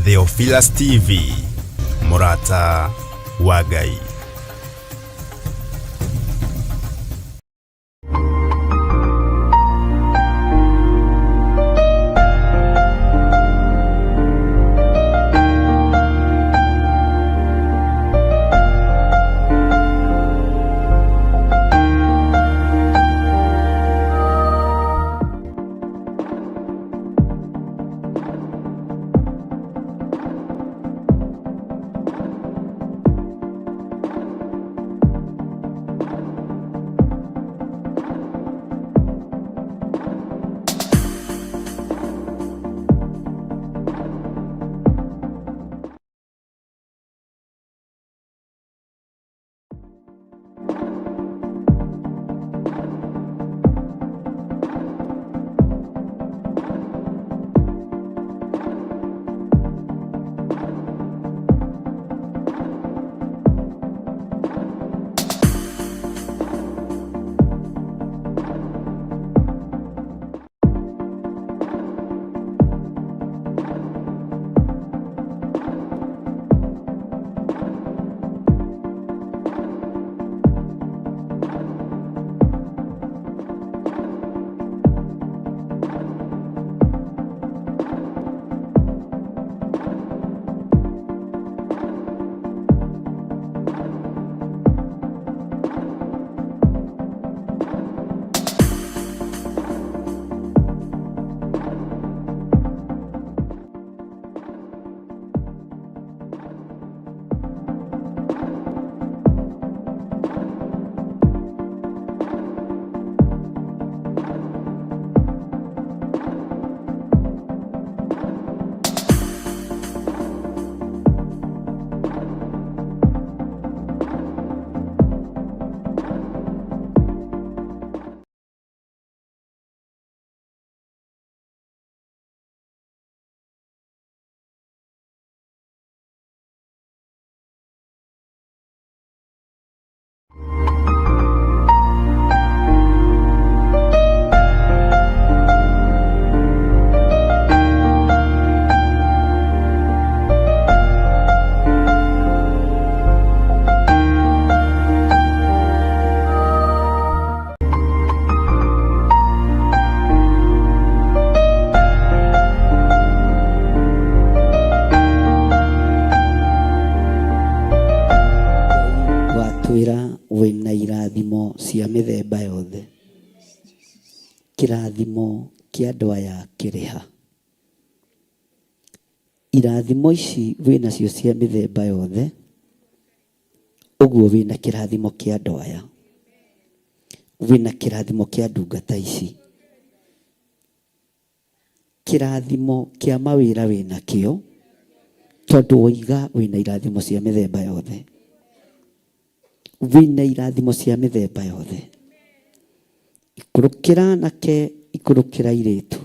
Theophilus TV, mũrata wa Ngai. Watwĩra wĩna irathimo cia mĩthemba yothe. Kĩrathimo kĩa andũ aya kĩrĩ ha? Irathimo ici wĩnacio cia mĩthemba yothe, ũguo wĩna kĩrathimo kĩa andũ aya. Wĩna kĩrathimo kĩa ndungata ici. Kĩrathimo kĩa mawĩra wĩnakĩo, tondũ woiga wĩna irathimo cia mĩthemba yothe. Wĩna irathimo cia mĩthemba yothe. Ikũrũkĩra anake, ikũrũkĩra airĩtu,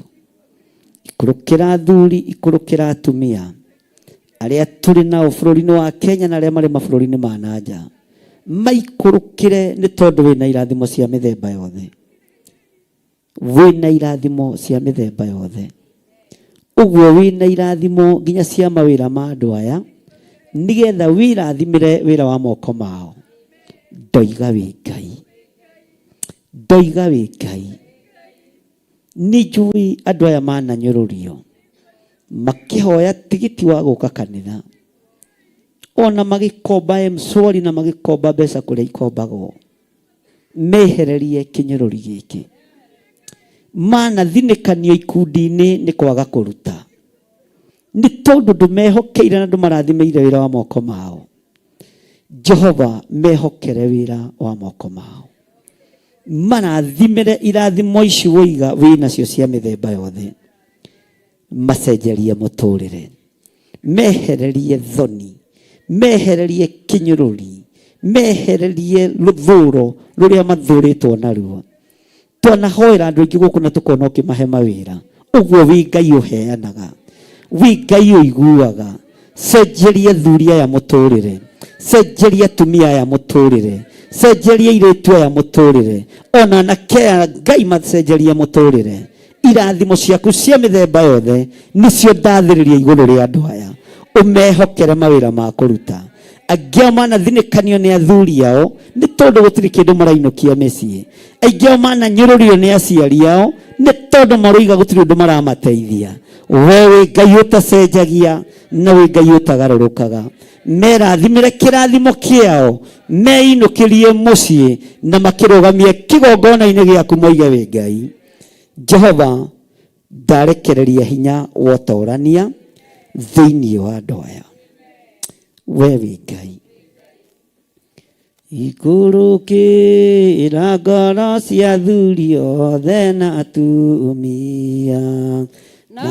ikũrũkĩra athuri, ikũrũkĩra atumia, arĩa tũrĩ nao bũrũri-inĩ wa Kenya na arĩa marĩ mabũrũri-inĩ ma na nja, maikũrũkĩre nĩ tondũ wĩna irathimo cia mĩthemba yothe. Wĩna irathimo cia mĩthemba yothe. Ũguo wĩna irathimo nginya cia mawĩra ma andũ aya, nĩgetha wĩrathimĩre wĩra wa moko mao. Ndoiga wĩ Ngai. Ndoiga wĩ Ngai. Nĩ njũĩ andũ aya mananyũrũrio makĩhoya tigiti wa gũka kanitha, ona magĩkomba M-Shwari na magĩkomba mbeca kũrĩa ikombagwo. Mehererie kĩnyũrũri gĩkĩ. Manathinĩkanio ikundi-inĩ nĩ kwaga kũruta. Nĩ tondũ ndũmehokeire na ndũmarathimĩire wĩra wa moko mao. Jehova mehokere wĩra wa moko mao. Marathimĩre irathimo ici woiga wĩ nacio cia mĩthemba yothe. Macenjerie mũtũrĩre. Mehererie thoni. Mehererie kĩnyũrũri. Mehererie rũthũro rũrĩa mathũrĩtwo naruo. Twanahoera andũ aingĩ gũkũ na tũkona ũkĩmahe mawĩra. Ũguo wĩ Ngai ũheanaga. Wĩ Ngai ũiguaga. Cenjeria athuri aya mũtũrĩre. Cenjeria atumia aya mũtũrĩre. Cenjeria airĩtu aya mũtũrĩre. Ona anake aya Ngai macenjerie mũtũrĩre. Irathimo ciaku cia mĩthemba yothe nĩcio ndathĩrĩria igũrũ rĩa andũ aya. Ũmehokere mawĩra ma kũruta. Angĩ ao manathinĩkanio nĩ athuri ao nĩ tondũ gũtirĩ kĩndũ marainũkia mĩciĩ. Aingĩ ao mananyũrũrio nĩ aciari ao nĩ tondũ maroiga gũtirĩ ũndũ maramateithia. We wĩ Ngai ũtacenjagia na wĩ Ngai ũtagarũrũkaga. Merathimĩre kĩrathimo kĩao, meinũkĩrie mũciĩ na makĩrũgamie kĩgongona-inĩ gĩaku moige wĩ Ngai. Jehova, ndarekereria hinya wa ũtorania thĩinĩ wa andũ aya. We wĩ Ngai. Ikũrũkĩra ngoro cia athuri othe na atumia, na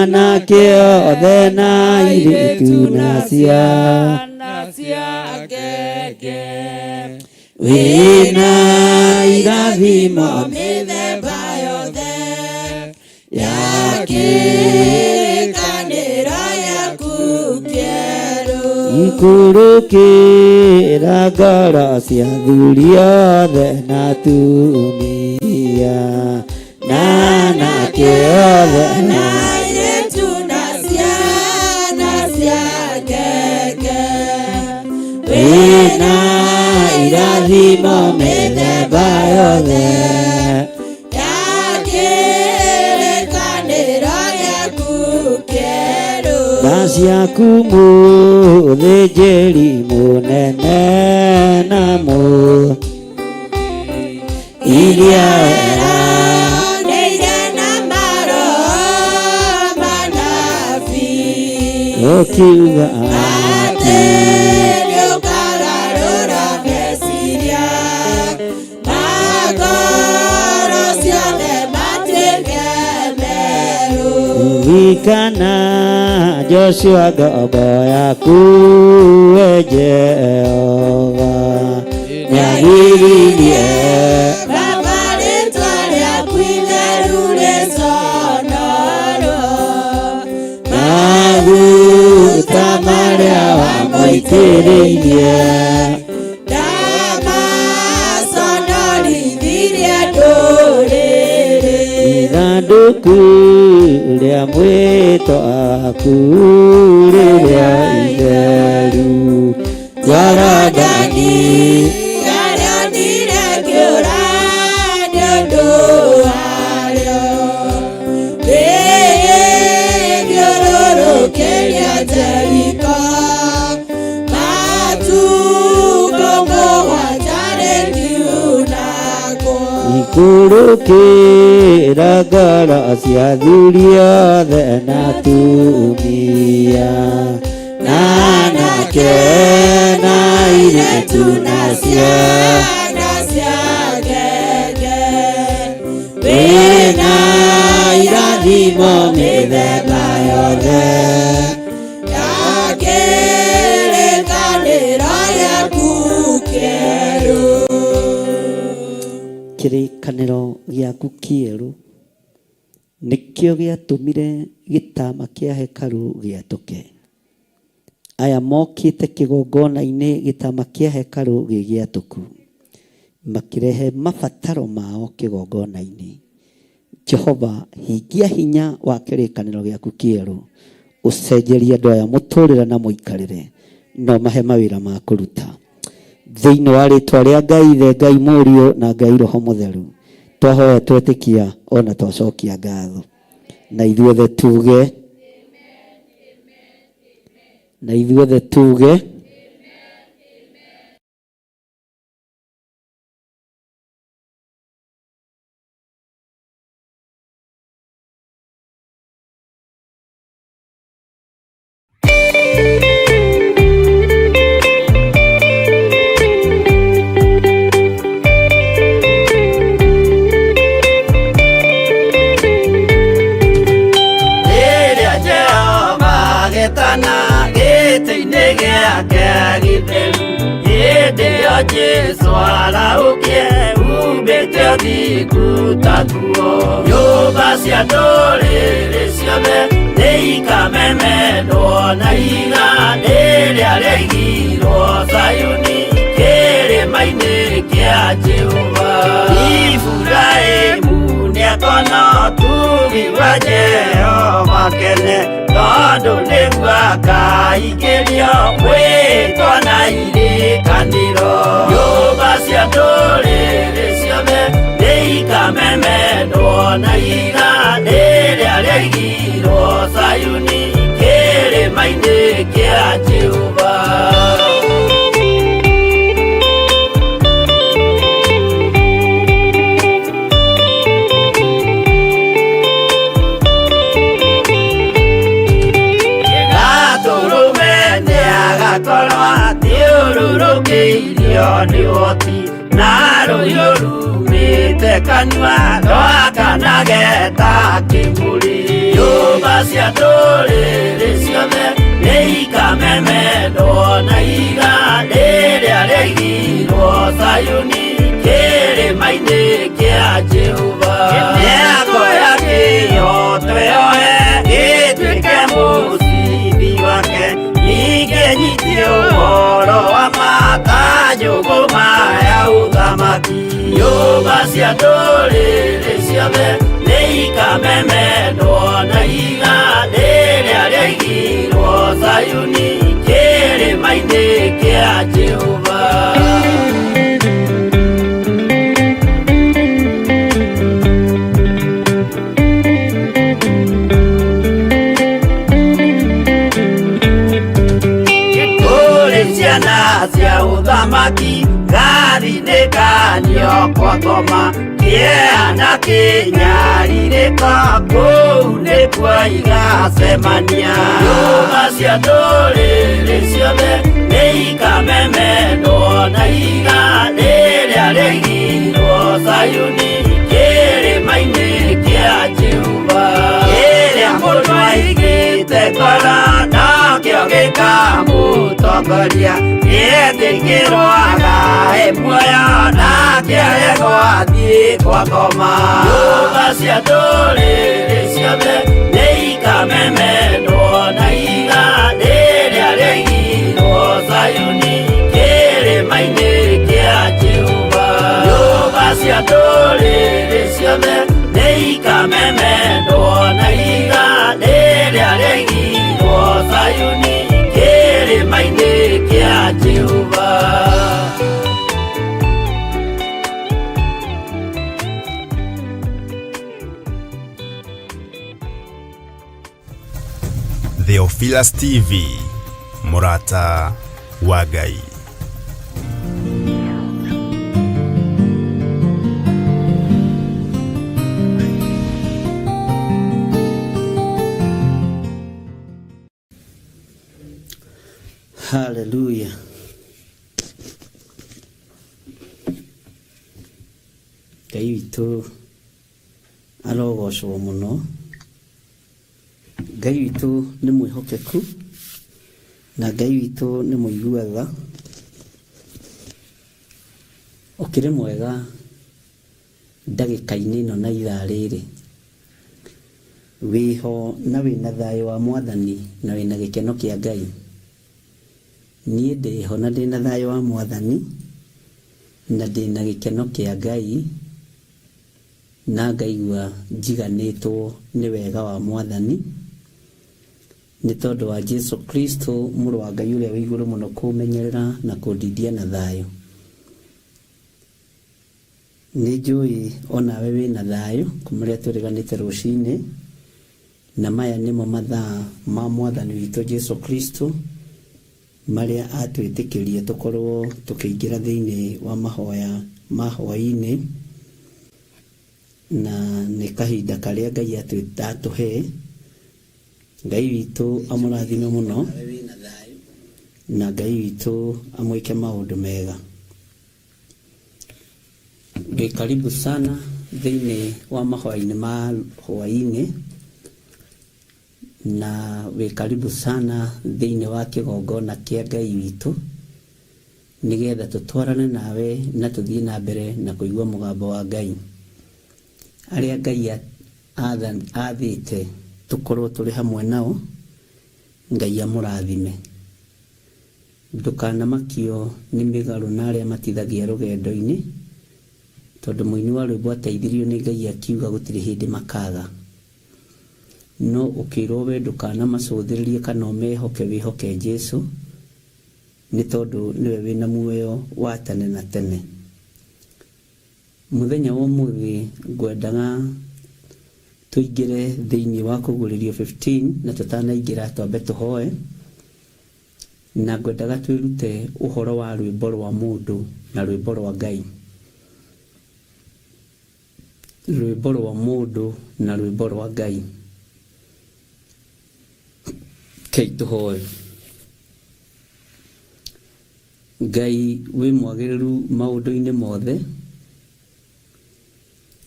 anake othe na airĩtu na ciana ciake. Wĩna irathimo mĩthemba yothe ya kĩrĩkanĩro gĩaku kĩerũ. Ikũrũkĩra ngoro cia athuri othe na atumia, na anake othe na airĩtu na ciana ciake. Wĩna irathimo mĩthemba yothe ya kĩrĩkanĩro gĩaku kĩerũ. Tha ciaku mũthĩnjĩri mũnene na mũ iria Neire na maroho manabii ũkiuga atĩ nĩũkagarũra meciria ma ngoro ciothe matuĩke merũ. Ririkana Joshua ngombo yaku we Jehova nĩagiririe Baba, rĩtwa rĩaku itheru rĩconorwo. Maguta marĩa wamũitĩrĩirie Ndamaconorithirie ndũrĩrĩ. Ithandũkũ rĩa mwĩto waku rĩrĩa itheru Jorodani Ndarĩonire ngĩũra nĩ ũndũ warĩo. Rĩgĩthiũrũrũkĩria Jeriko matukũ mũgwanja rĩkiunangwo. Ikũrũkĩra ngoro cia athuri othe na atumia, na anake na airĩtu na ciana ciana ciake. Wĩna irathimo mĩthemba yothe ya kĩrĩkanĩro gĩaku kĩerũ. Kĩrĩkanĩro gĩaku kĩerũ nĩkĩo gĩatũmire gĩtama kĩa hekarũ gĩatũke. Aya mokĩte kĩgongona-inĩ gĩtama kĩa hekarũ gĩ gĩatũku, makĩrehe mabataro mao kĩgongona-inĩ. Jehova, hingia hinya wa kĩrĩkanĩro gĩaku kĩerũ, ũcenjerie andũ aya mũtũrĩre na mũikarĩre, no mahe mawĩra ma kũruta. Thĩinĩ wa rĩtwa rĩa Ngai Ithe, Ngai Mũriũ na Ngai Roho Mũtheru, twahoya twetĩkia ona twacokia ngatho. Na ithuothe tuge, na ithuothe tuge. Rĩrĩa Jehova agetana gĩtĩ-inĩ gĩake gĩtheru, hĩndĩ ĩyo Jesũ arahũkie umbĩte ũthingu ta nguo. Nyũmba cia ndũrĩrĩ ciothe nĩikamemendwo na ihiga rĩrĩa rĩaigirwo Zayuni kĩrĩma-inĩ kĩa Jehova. Iburahĩmu nĩakona ũtugi wa Jehova kene, tondũ nĩguo Nĩakaingĩrio mwĩtwa na irĩkanĩro. Nyũmba cia ndũrĩrĩ ciothe nĩikamemendwo na ihiga rĩrĩa rĩaigirwo Zayuni kĩrĩma-inĩ kĩa Jehova. Gatũrũme nĩagakorwo athiũrũrũkĩirio nĩ ũhoti na rũhiũ rumĩte kanua rwakanage ta kĩmũrĩ. Nyũmba cia ndũrĩrĩ ciothe nĩikamemendwo na ihiga rĩrĩa rĩaigirwo Zayuni kĩrĩma-inĩ kĩa Jehova. Nĩakoya kĩhooto yoe gĩtuĩke mũcibi wake, ningĩ nyitie ũhoro wa ma ta njũgũma ya ũthamaki. Nyũmba cia ndũrĩrĩ ciothe nĩikamemendwo na ihiga rĩrĩa rĩaigirwo Zayuni kĩrĩma-inĩ kĩa Jehova. Kũrĩ ciana cia ũthamaki gathinĩkanio kwa ngoma kĩeha na kĩnyarirĩko kũu nĩkuo igacemania. Nyũmba cia ndũrĩrĩ ciothe nĩikamemendwo na ihiga rĩrĩa rĩaigirwo Zayuni kĩrĩma-inĩ kĩa Jehova. Kĩrĩa mũndũ aigĩte ngoro nokĩo gĩkamũtongoria, nĩetĩkĩrwo agae muoyo nake aregwo athiĩ kwa ngoma. Nyũmba cia ndũrĩrĩ ciothe nĩikamemendwo na ihiga rĩrĩa rĩaigirwo Zayuni kĩrĩma-inĩ kĩa Jehova. Nyũmba cia ndũrĩrĩ ciothe nĩikamemendwo na ihiga rĩrĩa rĩaigirwo Zayuni kĩrĩma-inĩ kĩa Jehova. Theophilus TV, Murata wa Ngai. Haleluya. Ngai witũ arogocwo mũno. Ngai witũ nĩ mwĩhokeku na Ngai witũ nĩ mũigua tha. Ũkĩrĩ mwega ndagĩka-inĩ ĩno na ithaa rĩrĩ. Wĩho na wĩna thayũ wa Mwathani na wĩna gĩkeno kĩa Ngai. Niĩ ndĩho na ndĩna thayũ wa Mwathani na ndĩna gĩkeno kĩa Ngai na ngaigua njiganĩtwo nĩ wega wa Mwathani nĩ tondũ wa Jesu Kristo mũrũ wa Ngai ũrĩa wĩ igũrũ mũno kũmenyerera na kũndindia na thayũ. Nĩ njũĩ onawe wĩna thayũ kuma rĩrĩa twĩrĩganĩte rũcinĩ, na maya nĩmo mathaa ma Mwathani witũ Jesu Kristo marĩa atwĩtĩkĩria tũkorwo tũkĩingĩra thĩinĩ wa mahoya ma hwaĩ-inĩ, na nĩ kahinda karĩa Ngai atũhe. Ngai witũ amũrathime mũno na Ngai witũ amwĩke maũndũ mega. Wĩ karibu sana thĩinĩ wa mahoya-inĩ ma hwaĩ-inĩ, na wĩ karibu sana thĩinĩ wa kĩgongona kĩa Ngai witũ, nĩgetha tũtwarane nawe na tũthiĩ na mbere na kũigua mũgambo wa Ngai. Arĩa Ngai athĩte tũkorwo tũrĩ hamwe nao, Ngai amũrathime. Ndũkanamakio nĩ mĩgarũ na arĩa matithagia rũgendo-inĩ, tondũ mũini wa rwĩmbo ateithirio nĩ Ngai akiuga gũtirĩ hĩndĩ makaga. No ũkĩrwo we ndũkanamacũthĩrĩrie kana ũmehoke, wĩhoke Jesu, nĩ tondũ nĩwe wĩna muoyo wa tene na tene. Mũthenya wa ũmũthĩ ngwendaga tũingĩre thĩinĩ wa kũguũrĩrio 15, na tũtanaingĩra twambe tũhoe, na ngwendaga twĩrute ũhoro wa rwĩmbo rwa mũndũ na rwĩmbo rwa Ngai. Rwĩmbo rwa mũndũ na rwĩmbo rwa Ngai. Kei tũhoe. Ngai wĩ mwagĩrĩru maũndũ-inĩ mothe,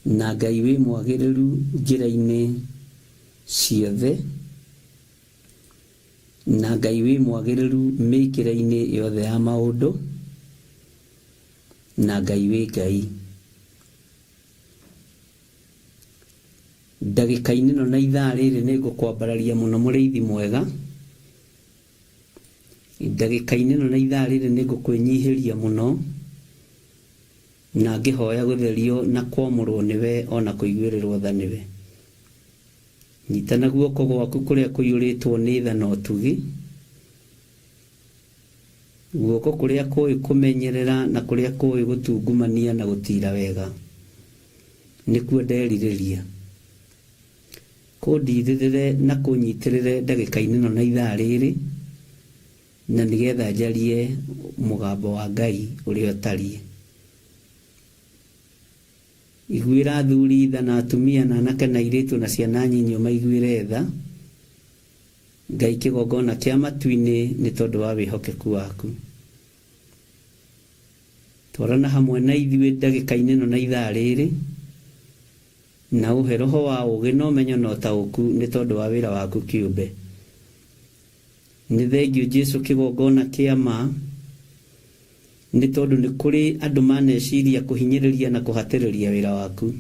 na Ngai wĩ mwagĩrĩru njĩra-inĩ ciothe, na Ngai wĩ mwagĩrĩru mĩkĩre-inĩ yothe ya maũndũ, na Ngai wĩ Ngai. Ndagĩka-inĩ ĩno na ithaa rĩrĩ nĩ ngũkwambararia mũno mũrĩithi mwega. Ndagĩka-inĩ ĩno na ithaa rĩrĩ nĩ ngũkwĩnyihĩria mũno, na ngĩhoya gũtherio na kwamũrwo nĩwe ona kũiguĩrĩrwo tha nĩwe. Nyita na guoko gwaku kũrĩa kũiyũrĩtwo nĩ tha na ũtugi, guoko kũrĩa kũĩ kũmenyerera na kũrĩa kũĩ gũtungumania na gũtira wega, nĩkuo nderirĩria. Kũndirĩrĩre na kũnyitĩrĩre ndagĩka-inĩ ĩno na ithaa rĩrĩ, na nĩgetha njarie mũgambo wa Ngai ũrĩa ũtariĩ. Iguĩra athuri tha na atumia na anake na airĩtu na ciana nyinyi ũmaiguĩre tha, Ngai kĩgongona kĩa matu-inĩ nĩ tondũ wa wĩhokeku waku. Twarana hamwe na ithuĩ ndagĩka-inĩ ĩno na ithaa rĩrĩ, na ũhe roho wa ũũgĩ na ũmenyo na ũtaũku nĩ tondũ wa wĩra waku kĩũmbe. Nĩ thengiũ Jesu kĩgongona kĩa ma, nĩ tondũ nĩ kũrĩ andũ maneciria kũhinyĩrĩria na kũhatĩrĩria wĩra waku.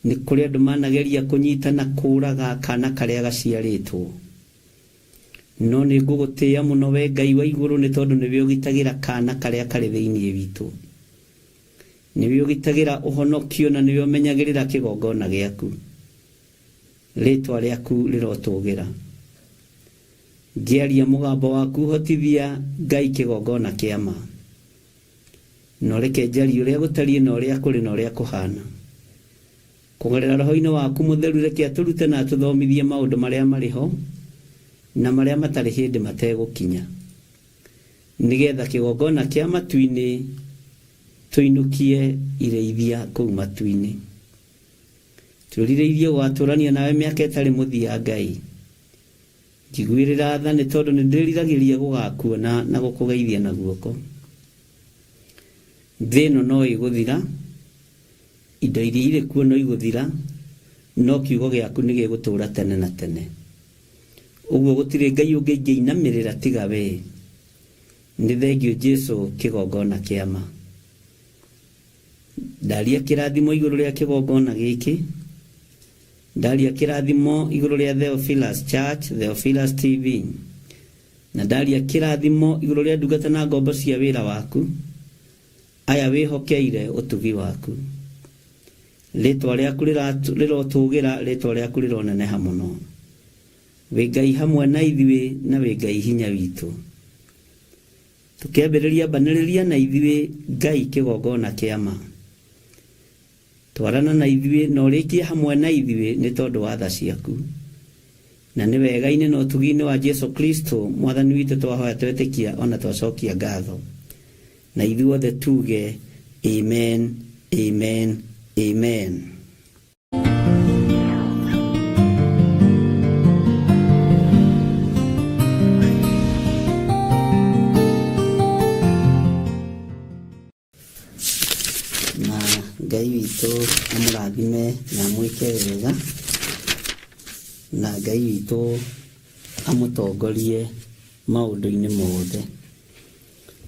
Nĩ kũrĩ andũ manageria kũnyita na kũũraga kana karĩa gaciarĩtwo. No nĩ ngũgũtĩĩa mũno we Ngai wa igũrũ nĩ tondũ nĩwe ũgitagĩra kana karĩa karĩ thĩinĩ witũ. Nĩwe ũgitagĩra ũhonokio na nĩwe ũmenyagĩrĩra kĩgongona gĩaku. Rĩtwa rĩaku rĩrotũgĩra. Ngĩaria mũgambo waku hotithia Ngai kĩgongona kĩa ma. Na ũreke njarie ũrĩa gũtariĩ na ũrĩa kũrĩ na ũrĩa kũhana. Kũgerera roho-inĩ waku mũtheru reke atũrute na atũthomithie maũndũ marĩa marĩ ho na marĩa matarĩ hĩndĩ mategũkinya, nĩgetha kĩgongona kĩa matu-inĩ tũinũkie irĩithia kũu matu-inĩ. Twĩrirĩirie gũgatũrania nawe mĩaka ĩtarĩ mũthia, Ngai. Njiguĩrĩra tha nĩ tondũ nĩ ndĩriragĩria gũgakuona na gũkũgeithia na guoko. Thĩ ĩno no ĩgũthira, indo iria irĩ kuo no igũthira, no kiugo gĩaku nĩ gĩgũtũũra tene na tene. Ũguo gũtirĩ Ngai ũngĩ ingĩinamĩrĩra tiga wee. Nĩ thengiũ Jesu kĩgongona kĩa ma. Ndaria kĩrathimo igũrũ rĩa kĩgongona gĩkĩ. Ndaria kĩrathimo igũrũ rĩa Theophilus Church, Theophilus TV. Na ndaria kĩrathimo igũrũ rĩa ndungata na ngombo cia wĩra waku, aya wĩhokeire ũtugi waku. Rĩtwa rĩaku rĩrotũgĩra, rĩtwa rĩaku rĩroneneha mũno. Wĩ Ngai hamwe na ithuĩ na wĩ Ngai hinya witũ. Tũkĩambĩrĩria mbanĩrĩria na ithuĩ Ngai kĩgongona kĩa ma. Twarana na ithuĩ na ũrĩkie hamwe na ithuĩ nĩ tondũ wa tha ciaku. Na nĩ wega-inĩ na ũtugi-inĩ wa Jesu Kristo Mwathani witũ twahoya twetĩkia ona twacokia ngatho. Na ithuothe tuge amen, amen, amen. Na Ngai witũ amũrathime na amwĩke wega, na Ngai witũ amũtongorie maũndũ-inĩ mothe.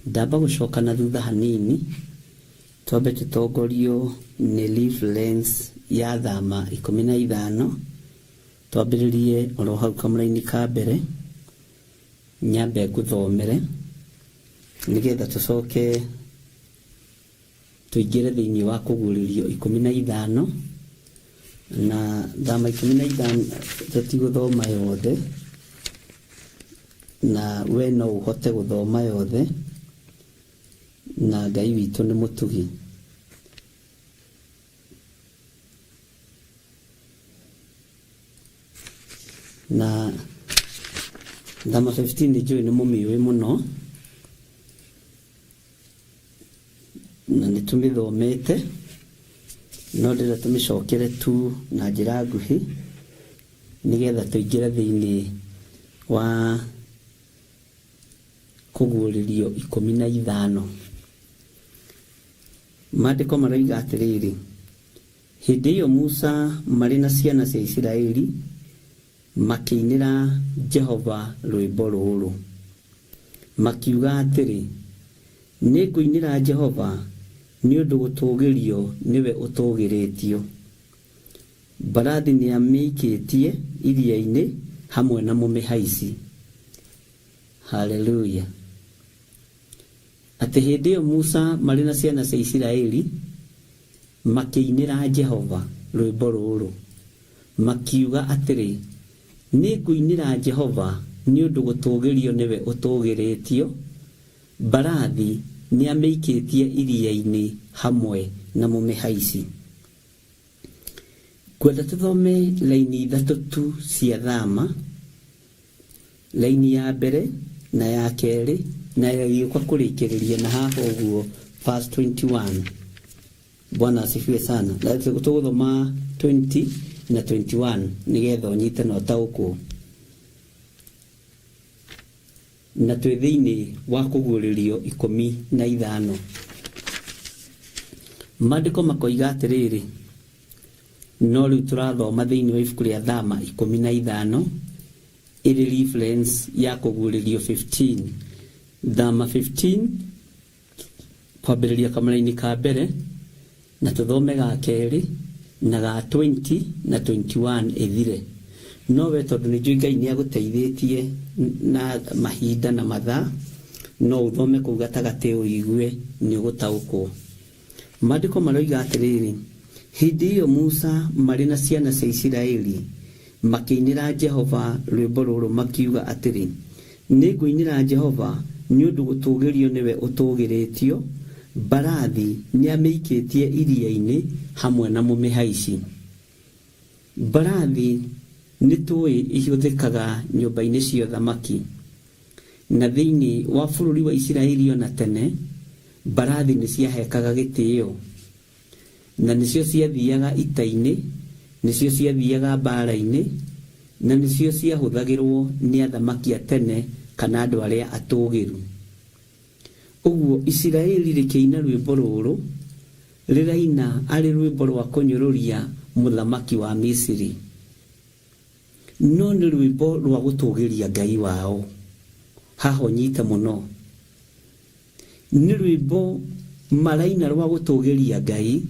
Ndamba gũcoka na thutha hanini, twambe tũtongorio nĩ reference ya thama 15, twambĩrĩrie oro hau kamũraini ka mbere, nyambe ngũthomere nĩgetha tũcoke tũingĩre thĩinĩ wa kũguũrĩrio 15. Na Thama 15 tũtigũthoma yothe, na we no ũhote gũthoma yothe, na Ngai witũ nĩ mũtugi. Na Thama 15 njũĩ nĩ mũmĩũĩ mũno, na nĩ tũmĩthomete, no ndĩrenda tũmĩcokere tu na njĩra nguhĩ nĩgetha tũingĩre thĩinĩ wa Kũguũrĩrio 15. Maandĩko maroiga atĩrĩrĩ, Hĩndĩ ĩyo Musa marĩ na ciana cia Isiraeli makĩinĩra Jehova rwĩmbo rũrũ, makiuga atĩrĩ, Nĩngũinĩra Jehova, nĩ ũndũ gũtũũgĩrio nĩwe ũtũũgĩrĩtio. Mbarathi nĩamĩikĩtie iria-inĩ hamwe na mũmĩhaici. Haleluya! Atĩ hĩndĩ ĩyo Musa marĩ na ciana cia Isiraeli makĩinĩra Jehova rwĩmbo rũrũ, makiuga atĩrĩ, Nĩngũinĩra Jehova nĩ ũndũ gũtũũgĩrio nĩwe ũtũũgĩrĩtio, mbarathi nĩamĩikĩtie iria-inĩ hamwe na mũmĩhaici. Ngwenda tũthome raini ithatũ tu cia Thama, raini ya mbere na ya kerĩ na ĩgĩũka kũrĩkĩrĩria na haha ũguo verse 21. Bwana asifiwe sana. Na tũgũthoma 20 na 21 nĩgetha ũnyite na ũtaũkwo. Na twĩ thĩinĩ wa Kũguũrĩrio 15. Maandĩko makoiga atĩrĩrĩ, no rĩu tũrathoma thĩinĩ wa ibuku rĩa Thama 15, ĩrĩ reference ya Kũguũrĩrio 15. Thama 15, kwambĩrĩria kamũraini ka mbere, na tũthome ga kerĩ, na ga 20 na 21 ĩthire. No we tondũ nĩ njũĩ Ngai nĩ agũteithĩtie na mahinda na mathaa, no ũthome kũu gatagatĩ ũigue nĩ ũgũtaũkwo. Maandĩko maroiga atĩrĩrĩ, Hĩndĩ ĩyo Musa marĩ na ciana cia Isiraeli makĩinĩra Jehova rwĩmbo rũrũ makiuga atĩrĩ, Nĩngũinĩra Jehova, nĩ ũndũ gũtũũgĩrio nĩwe ũtũũgĩrĩtio, mbarathi nĩamĩikĩtie iria-inĩ hamwe na mũmĩhaici. Mbarathi nĩtũũĩ ihũthĩkaga nyũmba-inĩ cia ũthamaki, na thĩinĩ wa bũrũri wa Isiraeli o na tene, mbarathi nĩciahekaga gĩtĩo. Na nĩcio ciathiaga ita-inĩ, nĩcio ciathiaga mbaara-inĩ, na nĩcio ciahũthagĩrũo nĩ athamaki a tene kana andũ arĩa atũũgĩru. Ũguo Isiraeli rĩkĩina rwĩmbo rũrũ, rĩraina arĩ rwĩmbo rwa kũnyũrũria mũthamaki wa Misiri. No nĩ rwĩmbo rwa gũtũũgĩria Ngai wao. Haha ũnyite mũno. Nĩ rwĩmbo maraina rwa gũtũũgĩria Ngai,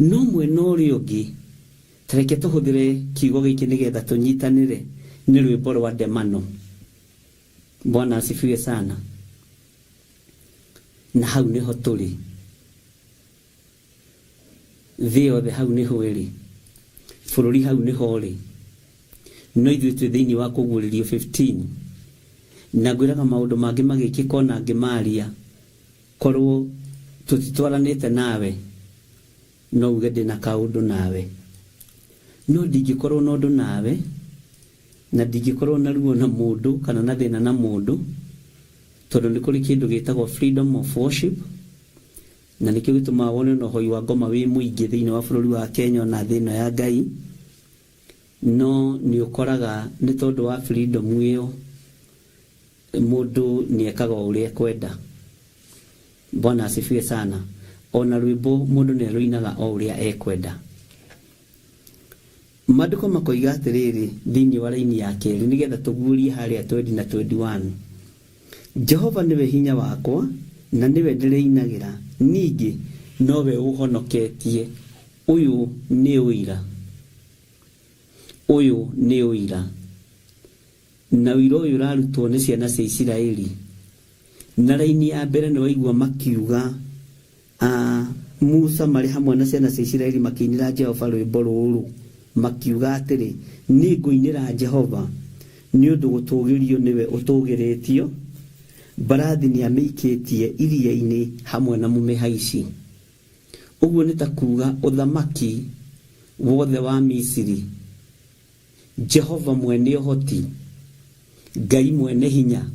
no mwena ũrĩa ũngĩ, ta reke tũhũthĩre kiugo gĩkĩ nĩgetha tũnyitanĩre, nĩ rwĩmbo rwa ndemano. Bwana asifiwe sana. Na hau nĩho tũrĩ. Thĩ yothe hau nĩho ĩrĩ. Bũrũri hau nĩho ũrĩ. No ithuĩ twĩ thĩinĩ wa Kũguũrĩrio 15. Na ngwĩraga maũndũ mangĩ magĩkĩka o na ngĩmaria, korwo tũtitwaranĩte nawe, no uge ndĩ na kaũndũ nawe. No ndingĩkorwo na ũndũ nawe, na ndingĩkorwo na ruo na mũndũ kana na thĩna na mũndũ, tondũ nĩ kũrĩ kĩndũ gĩtagwo freedom of worship, Na nĩkĩo gĩtũmaga wone ona ũhoi wa ngoma wĩ mũingĩ thĩinĩ wa bũrũri wa Kenya ona thĩ ĩno ya Ngai. No nĩ ũkoraga nĩ tondũ wa freedom ĩyo mũndũ nĩ ekaga o ũrĩa ekwenda. Bwana asifiwe sana. Ona rwĩmbo mũndũ nĩ arũinaga o ũrĩa ekwenda. Maandĩko makoiga atĩrĩrĩ thĩinĩ wa raini ya kerĩ nĩgetha tũguũrie harĩa 20 na 21. Jehova nĩwe hinya wakwa na nĩwe ndĩrĩinagĩra, ningĩ nowe ũũhonoketie. Ũyũ nĩ ũira. Ũyũ nĩ ũira. Na ũira ũyũ ũrarutwo nĩ ciana cia Isiraeli. Na raini ya mbere nĩ waigua makiuga, Musa marĩ hamwe na ciana cia Isiraeli makĩinĩra Jehova rwĩmbo rũrũ makiuga atĩrĩ, Niĩ ngũinĩra Jehova, nĩ ũndũ gũtũũgĩrio nĩwe ũtũũgĩrĩtio, mbarathi nĩamĩikĩtie iria-inĩ hamwe na mũmĩhaici. Ũguo nĩ ta kuuga ũthamaki wothe wa Misiri, Jehova mwene ũhoti, Ngai mwene hinya,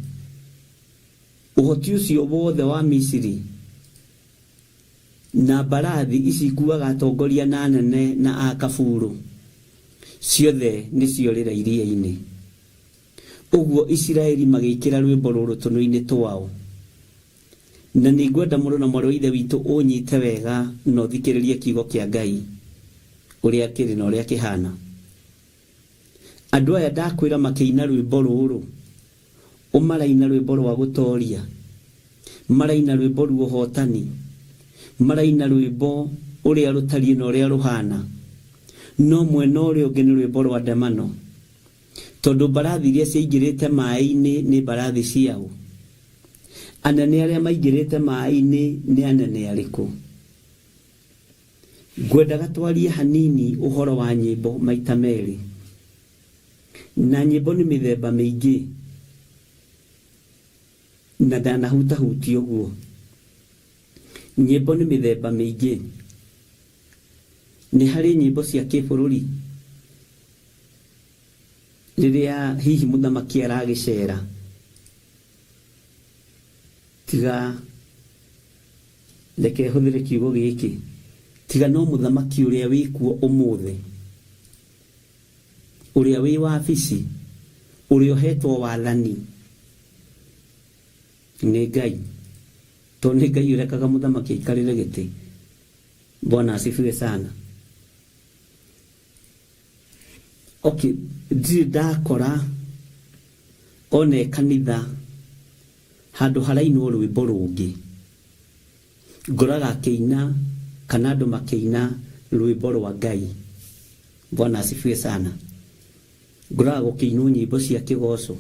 ũhoti ũcio wothe wa Misiri, na mbarathi ici ikuaga atongoria na anene na akaburu, ciothe nĩciorĩra iria-inĩ. Ũguo Isiraeli magĩĩkĩra rwĩmbo rũrũ tũnua-inĩ twao. Na nĩ ngwenda mũrũ na mwarĩ wa Ithe witũ ũnyite wega na ũthikĩrĩrie kiugo kĩa Ngai ũrĩa kĩrĩ na ũrĩa kĩhana. Andũ aya ndakwĩra makĩina rwĩmbo rũrũ, ũ maraina rwĩmbo rwa gũtoria, maraina rwĩmbo rwa ũhotani, maraina rwĩmbo ũrĩa rũtariĩ na ũrĩa rũhana, no mwena ũrĩa ũngĩ nĩ rwĩmbo rwa ndemano. Tondũ mbarathi iria ciaingĩrĩte maĩ-inĩ nĩ mbarathi ciaũ? Anene arĩa maingĩrĩte maĩ-inĩ nĩ anene arĩkũ? Ngwendaga twarie hanini ũhoro wa nyĩmbo maita merĩ. Na nyĩmbo nĩ mĩthemba mĩingĩ, na ndanahutahutia ũguo. Nyĩmbo nĩ mĩthemba mĩingĩ. Nĩ harĩ nyĩmbo cia kĩbũrũri, rĩrĩa hihi mũthamaki aragĩcera, tiga reke hũthĩre kiugo gĩkĩ, tiga no mũthamaki ũrĩa wĩkuo ũmũthĩ, ũrĩa wĩ wabici, ũrĩa ũhetwo wathani nĩ Ngai, tondũ nĩ Ngai ũrekaga mũthamaki aikarĩre gĩtĩ. Bwana asifiwe sana. Okay, ndirĩ ndakora one kanitha handũ harainwo rwĩmbo rũngĩ ngoraga akĩina kana andũ makĩina rwĩmbo rwa Ngai. Bwana asifiwe sana. Ngoraga gũkĩinwo nyĩmbo cia kĩgoco.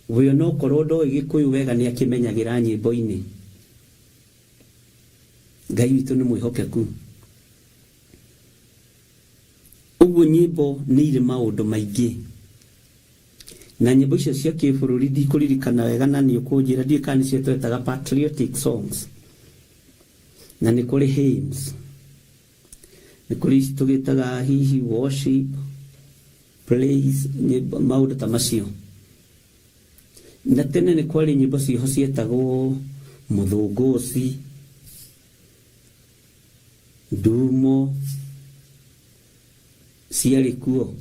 We onokorwo ndoĩ gĩkũyũ wega nĩ akĩmenyagĩra nyĩmbo-inĩ. Ngai witũ nĩ mwĩhokeku. Ũguo nyĩmbo nĩ irĩ maũndũ maingĩ. Na nyĩmbo icio cia kĩbũrũri ndikũririkana wega na nĩ ũkũnjĩra ndiũĩ kana nĩcio twetaga patriotic songs. Na nĩ kũrĩ hymns. Nĩ kũrĩ ici tũgĩtaga hihi worship, praise, nyĩmbo maũndũ ta macio. Na tene nĩ kwarĩ nyĩmbo ciĩho cietagwo mũthũngũci, ndumo, ciarĩ kuo,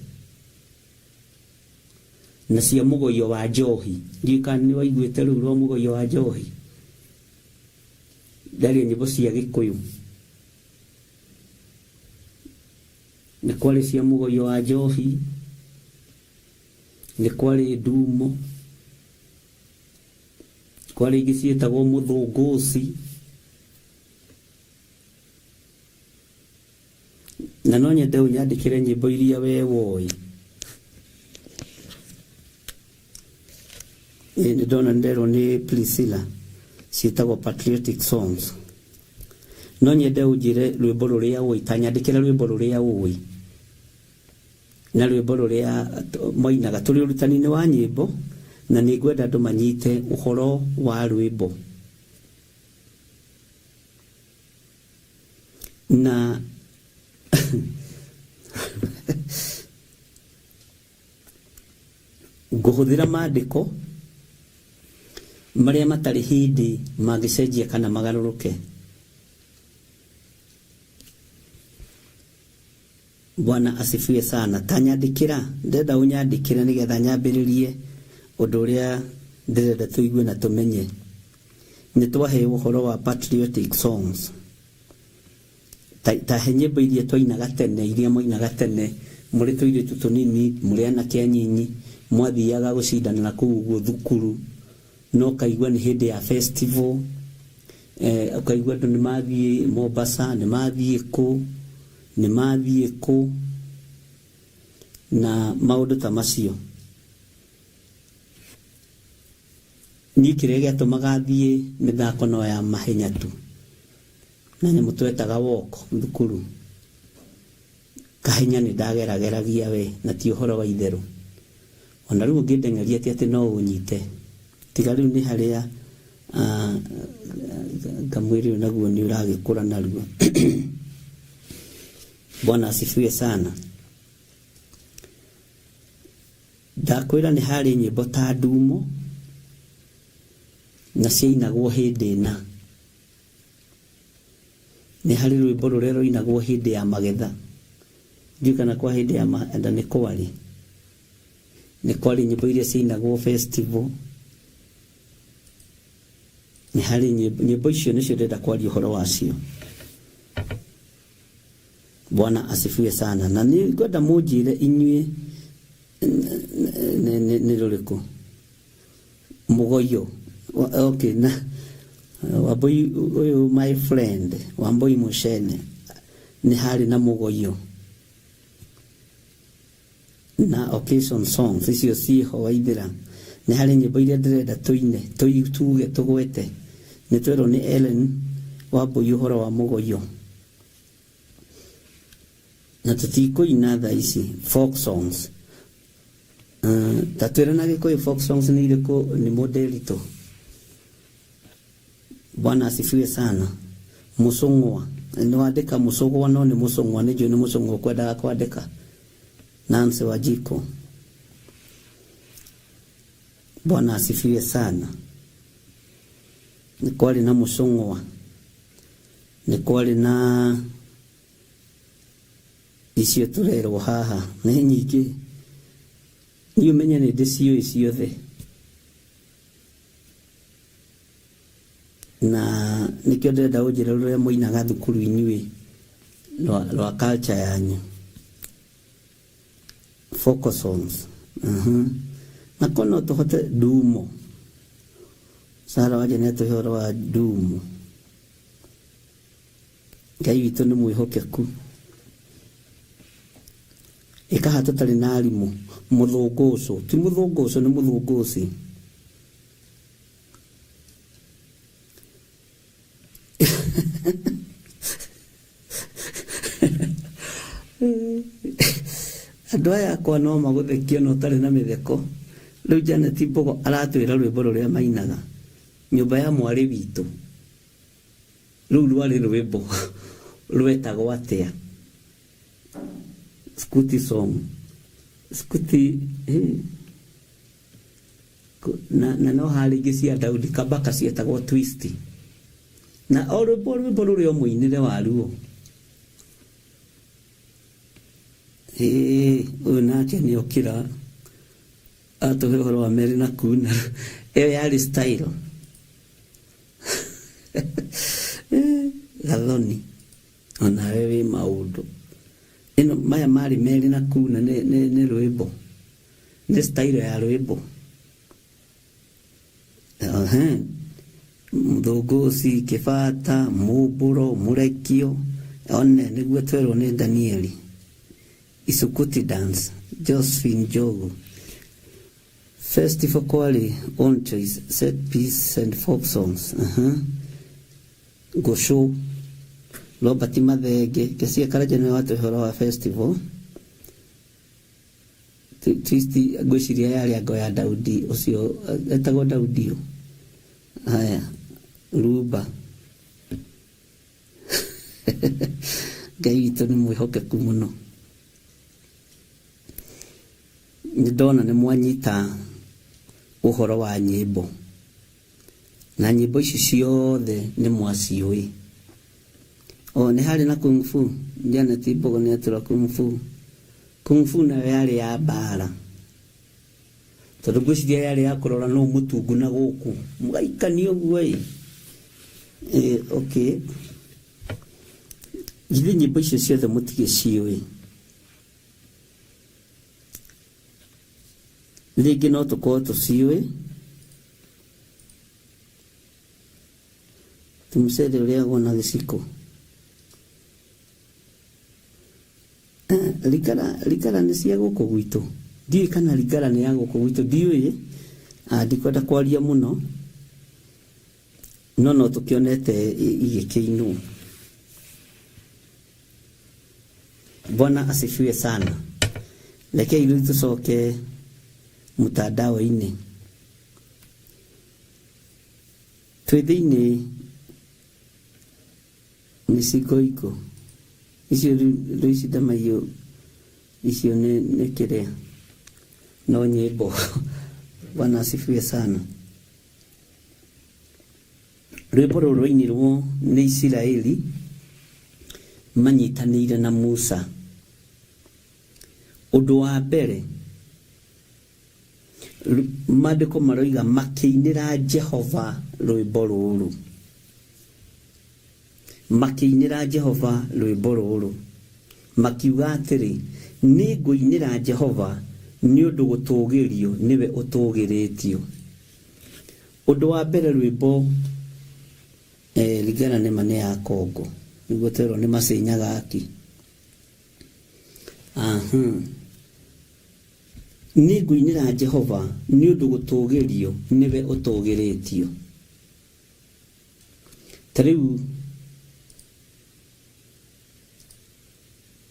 na cia mũgoio wa njohi. Ndiũĩ kana nĩ waiguĩte rũu rwa mũgoio wa njohi. Ndaria nyĩmbo cia Gĩkũyũ. Nĩ kwarĩ cia mũgoio wa njohi, nĩ kwarĩ ndumo, kwarĩ ingĩ ciĩtagwo mũthũngũci, na no nyende ũnyandĩkĩre nyĩmbo iria we woĩ. Ĩ, nĩ ndona nderwo nĩ Priscilla ciĩtagwo patriotic songs. No nyende ũnjĩre rwĩmbo rũrĩa ũĩ, ta nyandĩkĩre rwĩmbo rũrĩa ũĩ na rwĩmbo rũrĩa mwainaga. Tũrĩ ũrutani-inĩ wa nyĩmbo na nĩ ngwenda andũ manyite ũhoro wa rwĩmbo. Na ngũhũthĩra maandĩko marĩa matarĩ hĩndĩ mangĩcenjia kana magarũrũke. Bwana asifiwe sana. Ta nyandĩkĩra, ndĩrenda ũnyandĩkĩre nĩgetha nyambĩrĩrie ũndũ ũrĩa ndĩrenda tũigue na tũmenye. Nĩ twaheo ũhoro wa patriotic songs. Ta, ta he nyĩmbo iria twainaga tene, iria mwainaga tene mũrĩ tũirĩtu tũnini, mũrĩ anake anyinyi, mwathiaga gũcindana na kũu ũguo thukuru, na ũkaigua nĩ hĩndĩ ya festival, eh, ũkaigua andũ nĩ mathiĩ Mombasa, nĩ mathiĩ kũ, nĩ mathiĩ kũ, na maũndũ ta macio. Niĩ kĩrĩa gĩatũmaga thiĩ mĩthako no ya mahenya tu na nyamũ twetaga walk thukuru. Kahenya nĩ ndagerageragia we na ti ũhoro wa itherũ. Ona rĩu ũngĩndeng'eria ti atĩ no ũnyite. Tiga rĩu nĩ harĩa ngamwĩrĩ ũyũ naguo nĩ ũragĩkũra narua. Bwana asifiwe sana. Ndakwĩra nĩ harĩ nyĩmbo ta ndumo na ciainagwo hĩndĩ ĩna. Nĩ harĩ rwĩmbo rũrĩa rũinagwo hĩndĩ ya magetha. Ndiũĩ kana kwa hĩndĩ ya magetha nĩ kwarĩ. Nĩ kwarĩ nyĩmbo iria ciainagwo festival. Nĩ harĩ nyĩmbo, nyĩmbo icio nĩcio ndĩrenda kwaria ũhoro wacio. Bwana asifiwe sana. Na nĩ ngwenda mũnjĩre inyuĩ nĩ rũrĩkũ mũgoyo. Okay, na Wambui ũyũ my friend Wambui Mucene nĩ harĩ na mũgoyo na occasion songs icio ciĩho Waithĩra. Nĩ harĩ nyĩmbo iria ndĩrenda tũine tuge tũgwete. Nĩ twerwo nĩ Ellen Wambui ũhoro wa mũgoyo na tũtikũina thaa ici folk songs. Ta twĩre na Gĩkũyũ folk songs nĩ irĩkũ nĩ mũndĩritũ. Bwana asifiwe sana. Mũcũng'wa nĩ wandĩka mũcũgwa no nĩ mũcũng'wa nĩ njũĩ nĩ mũcũng'wa ũkwendaga kwandĩka. Nancy Wanjikũ. Bwana asifiwe sana. Nĩ kwarĩ na mũcũng'wa, nĩ kwarĩ na icio tũrerwo haha nĩ nyingĩ. Niĩ ũmenye nĩ ndĩciũĩ ciothe na nĩkĩo ndĩrenda ũnjĩre rũrĩa mũinaga thukuru inyuĩ rwa culture yanyu. Folk songs. Na ko no tũhote ndumo. Sara wanje nĩ atũhe ũhoro wa ndumo. Ngai witũ nĩ mwĩhokeku. Ĩkaha tũtarĩ na arimũ. Mũthũngũcũ. Ti mũthũngũcũ nĩ mũthũngũci. Andũ aya akwa no magũthekie na ũtarĩ na mĩtheko. Rĩu Janet Mbogo aratwĩra rwĩmbo rũrĩa mainaga. Nyũmba ya mwarĩ witũ. Rũu rwarĩ rwĩmbo rwetagwo atĩa? Scuti song. Scuti na no harĩ ingĩ cia Daudi Kabaka cietagwo twist. Na o rwĩmbo rwĩmbo rũrĩ o mũinĩre waruo. Ũyũ nake nĩ okĩra atũhe ũhoro wa Mary na kuna. Ĩyo yarĩ style. Gathoni onawe wĩ maũndũ. Ĩno maya marĩ Mary na kuna nĩ rwĩmbo. Nĩ style ya rwĩmbo. Mũthũngũci, kĩbata, mũmbũro, mũrekio. One nĩguo twerwo nĩ Danieli. Isukuti dance, Josephine Njogu. Festival kwarĩ own choice, set piece and folk songs. Ngũcũ, Robert Mathenge, Kesia Karanja nĩwe watũhe ũhoro wa festival. Twist ngwĩciria yarĩ ango ya Daudi ũcio etagwo Daudi ũ. Haya, Rumba. Ngai witũ nĩ mwĩhokeku mũno. Nĩ ndona nĩ mwanyita ũhoro wa nyĩmbo. Na nyĩmbo ici ciothe nĩ mwaciũĩ. O nĩ harĩ na kung fu. Janet Mbogo nĩ atũra kung fu. Kung fu nayo yarĩ ya mbara. Tondũ ngwĩciria yarĩ ya kũrora nũ mũtungu na gũkũ. Mũgaikania ũguo ĩ. Okay. Githĩ nyĩmbo icio ciothe mũtigĩciũĩ. Rĩngĩ no tũkorwo tũciũĩ. Ti mũcere ũrĩagwo na gĩciko. Ringara nĩ cia gũkũ gwitũ. Ndiũĩ kana ringara nĩ ya gũkũ gwitũ ndiũĩ. Ndikwenda kwaria mũno. No no tũkĩonete igĩkĩinwo. Bwana asifiwe sana. Rekei rĩu tũcoke mtandao-inĩ. Twĩ thĩinĩ nĩ cingoingo icio rĩu ici ndamaiyũ icio nĩ nĩ kĩrĩa no nyĩmbo. Bwana asifiwe sana. Rwĩmbo rũrũ rwainirwo nĩ Isiraeli manyitanĩire na Musa. Ũndũ wa mbere maandĩko maroiga makĩinĩra Jehova rwĩmbo rũrũ. Makĩinĩra Jehova rwĩmbo rũrũ makiuga atĩrĩ, nĩngũinĩra Jehova nĩ ũndũ gũtũũgĩrio nĩwe ũtũũgĩrĩtio. Ũndũ wa mbere rwĩmbo eh, ringana nĩ ma nĩ ya Kongo nĩguo twerwo nĩ Macenyaga aki. Aha. Nĩ ngũinĩra Jehova nĩ ũndũ gũtũũgĩrio nĩwe ũtũũgĩrĩtio. Ta rĩu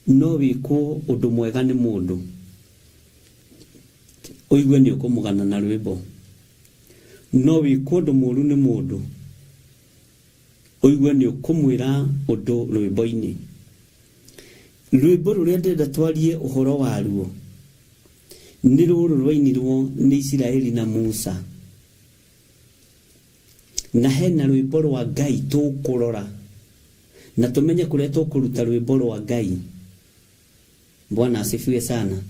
no wĩkwo ũndũ mwega nĩ mũndũ ũigue nĩ ũkũmũgana na rwĩmbo. No wĩkwo ũndũ mũru nĩ mũndũ ũigue nĩ ũkũmwĩra ũndũ rwĩmbo-inĩ. Rwĩmbo rũrĩa ndĩrenda twarie ũhoro waruo nĩ rũrũ rwainirwo nĩ Isiraeli na Musa. Na hena rwĩmbo rwa Ngai tũkũrora na tũmenye kũrĩa tũkũruta rwĩmbo rwa Ngai. Bwana asifiwe sana.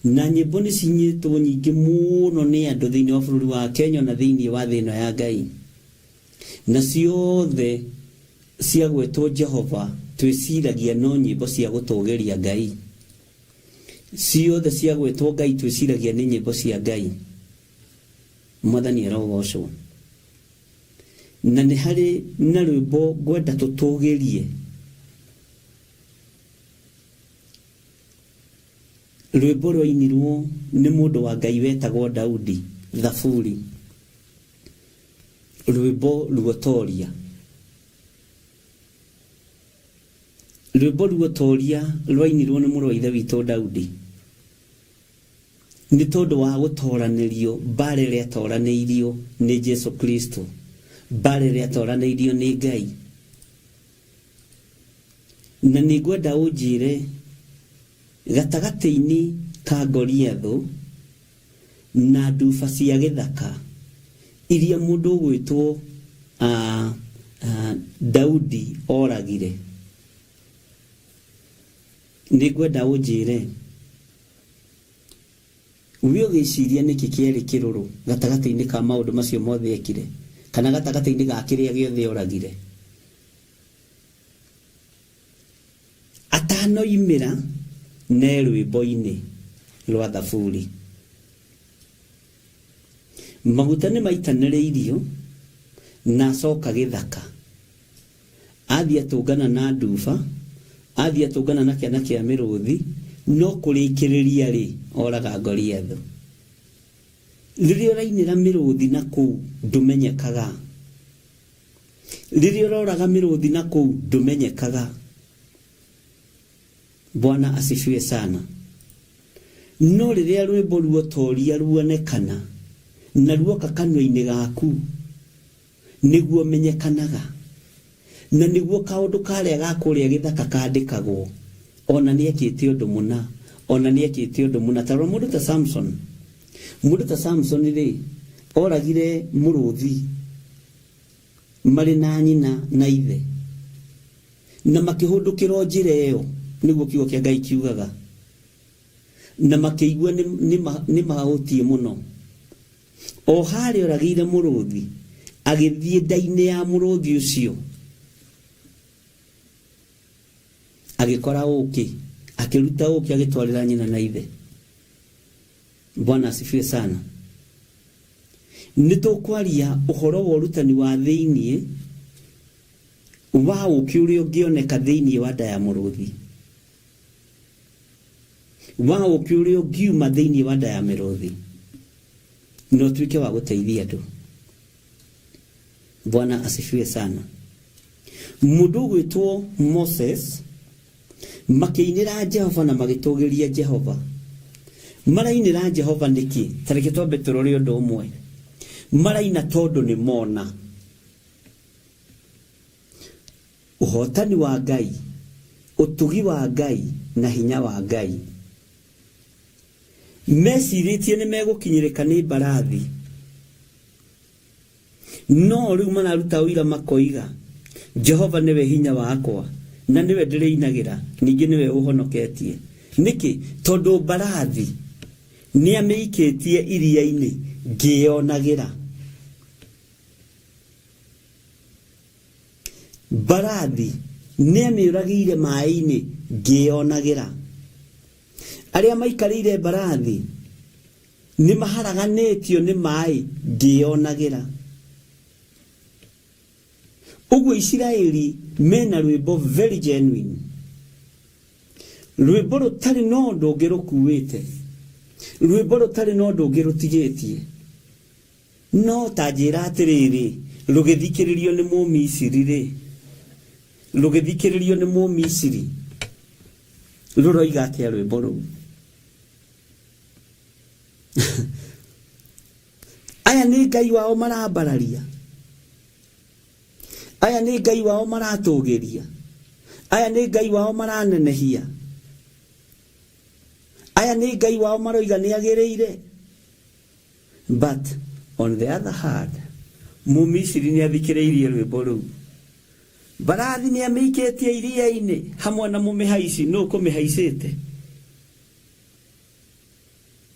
Na nyĩmbo nĩ cinyĩtwo nyingĩ mũno nĩ andũ thĩinĩ wa bũrũri wa Kenya na thĩinĩ wa thĩ ĩno ya Ngai. Na ciothe ciagwetwo Jehova twĩciragia no nyĩmbo cia gũtũgĩria Ngai. Ciothe ciagwetwo Ngai twĩciragia nĩ nyĩmbo cia Ngai. Mwathani arogocwo. Na nĩ harĩ na rwĩmbo ngwenda tũtũgĩrie. Rwĩmbo rwainirwo nĩ mũndũ wa Ngai wetagwo Daudi, Thaburi. Rwĩmbo ruotoria. Rwĩmbo ruotoria rwainirwo nĩ mũrũ wa ithe witũ Daudi. Nĩ tondũ wa gũtoranĩrio mbara ĩrĩa atoranĩirio nĩ Jesu Kristo, mbara ĩrĩa atoranĩirio nĩ Ngai. Na nĩ ngwenda ũnjĩre gatagatĩ-inĩ ka Goliathũ na nduba cia gĩthaka iria mũndũ ũgwĩtwo Daudi oragire, nĩ ngwenda ũnjĩre we ũgĩciria nĩkĩ kĩarĩ kĩrũrũ gatagatĩ-inĩ ka maũndũ macio mothe ekire, kana gatagatĩ-inĩ ga kĩrĩa gĩothe oragire. Atanoimĩra ne rwĩmbo-inĩ rwa Thaburi. Maguta nĩ maitanĩrĩirio na acoka gĩthaka. Athiĩ atũngana na nduba, athiĩ atũngana na kĩana kĩa mĩrũthi, no kũrĩkĩrĩria rĩ, oraga Goliathũ. Rĩrĩa ũrainĩra mĩrũthi na kũu ndũmenyekaga. Rĩrĩa ũroraga mĩrũthi na kũu ndũmenyekaga. Bwana asifiwe sana. No rĩrĩa rwĩmbo ruotoria ruonekana na ruoka kanua-inĩ gaku, nĩguo menyekanaga. Na nĩguo kaũndũ karĩa ga kũrĩa gĩthaka kandĩkagwo, ona nĩekĩte ũndũ mũna, ona nĩekĩte ũndũ mũna. Ta rora mũndũ ta Samson. Mũndũ ta Samson rĩ, oragire mũrũthi marĩ na nyina na ithe, na makĩhũndũkĩra o njĩra ĩyo, nĩguo kiugo kĩa Ngai kiugaga, na makĩigua nĩ mahũtiĩ mũno. O harĩa oragĩire mũrũthi, agĩthiĩ nda-inĩ ya mũrũthi ũcio, agĩkora ũkĩ, akĩruta ũkĩ agĩtwarĩra nyina na ithe. Bwana asifiwe sana. Nĩ tũkwaria ũhoro wa ũrutani wa thĩiniĩ wa ũkĩ ũrĩa ũngĩoneka thĩiniĩ wa nda ya mũrũthi, wa ũkĩ ũrĩa ũngiuma thĩiniĩ wa nda ya mĩrũthi na ũtuĩke wa gũteithia andũ. Bwana asifiwe sana. Mũndũ ũgwĩtwo Moses makĩinĩra Jehova na magĩtũgĩria Jehova. Marainĩra Jehova nĩkĩ? Ta reke twambe tũrore ũndũ ũmwe. Maraina tondũ nĩ mona ũhotani wa Ngai, ũtugi wa Ngai na hinya wa Ngai. Mecirĩtie nĩ megũkinyĩrĩka nĩ mbarathi, no rĩu mararuta ũira makoiga Jehova nĩwe hinya wakwa na nĩwe ndĩrĩinagĩra, ningĩ nĩwe ũhonoketie. Nĩkĩ? Tondũ mbarathi nĩamĩikĩtie iria-inĩ ngĩyonagĩra. Mbarathi nĩamĩũragĩire maĩ-inĩ ngĩyonagĩra. Arĩa maikarĩire mbarathi nĩ maharaganĩtio nĩ maĩ ngĩyonagĩra. Ũguo Isiraeli mena rwĩmbo very genuine, rwĩmbo rũtarĩ na ũndũ ũngĩ rũkuĩte, rwĩmbo rũtarĩ na ũndũ ũngĩ rũtigĩtie. No ta njĩra atĩrĩrĩ, rũgĩthikĩrĩrio nĩ Mũmisiri rĩ, rũgĩthikĩrĩrio nĩ Mũmisiri rũroiga atĩa rwĩmbo rũu? Aya nĩ Ngai wao marambararia, aya nĩ Ngai wao maratũgĩria, aya nĩ Ngai wao maranenehia, aya nĩ Ngai wao maroiga nĩ agĩrĩire. But on the other hand, Mũmisiri nĩ athikĩrĩirie rwĩmbo rũu. Mbarathi nĩ amĩikĩtie iria-inĩ hamwe na mũmĩhaici. Nũ ũkũmĩhaicĩte?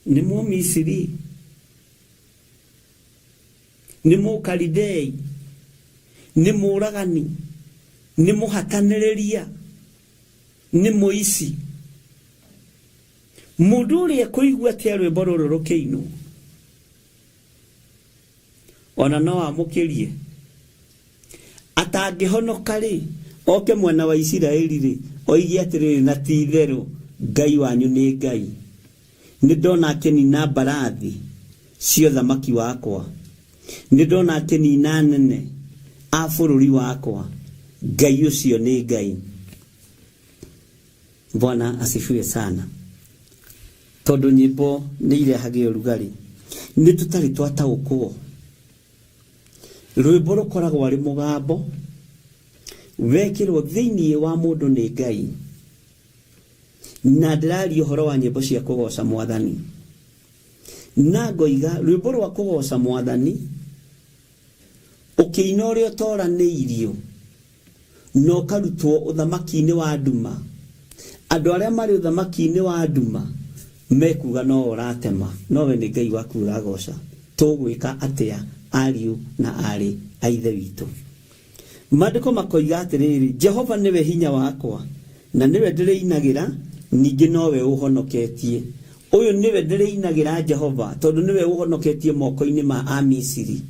Nĩ Mũmisiri? Nĩ Mũkalidei? Nĩ mũũragani? Nĩ mũhatanĩrĩria? Nĩ mũici? Mũndũ ũrĩa ekũigua atĩa rwĩmbo rũrũ rũkĩinwo? Ona no amũkĩrie. Atangĩhonoka-rĩ, oke mwena wa Isiraeli-rĩ, oige atĩrĩrĩ, na ti-itherũ Ngai wanyu nĩ Ngai. Nĩndona akĩnina mbarathi cia ũthamaki wakwa. Nĩndona akĩnina anene a bũrũri wakwa. Ngai ũcio nĩ Ngai. Bwana asifiwe sana. Tondũ nyĩmbo nĩ irehage ũrugarĩ, nĩ tũtarĩ twataũkwo. Rwĩmbo rũkoragwo arĩ mũgambo wekĩrwo thĩinĩ wa mũndũ nĩ Ngai. Na ndĩraria ũhoro wa nyĩmbo cia kũgoca Mwathani. Na ngoiga rwĩmbo rwa kũgoca Mwathani ũkĩina ũrĩa ũtoranĩirio na ũkarutwo ũthamaki-inĩ wa nduma. Andũ arĩa marĩ ũthamaki-inĩ wa nduma mekuga no ũratema, no we nĩ Ngai waku ũragoca. Tũgwĩka atĩa ariũ na aarĩ a Ithe witũ? Maandĩko makoiga atĩrĩrĩ, Jehova nĩwe hinya wakwa, na nĩwe ndĩrĩinagĩra, ningĩ nowe ũhonoketie. Ũyũ nĩwe ndĩrĩinagĩra Jehova, tondũ nĩwe ũhonoketie moko-inĩ ma Amisiri.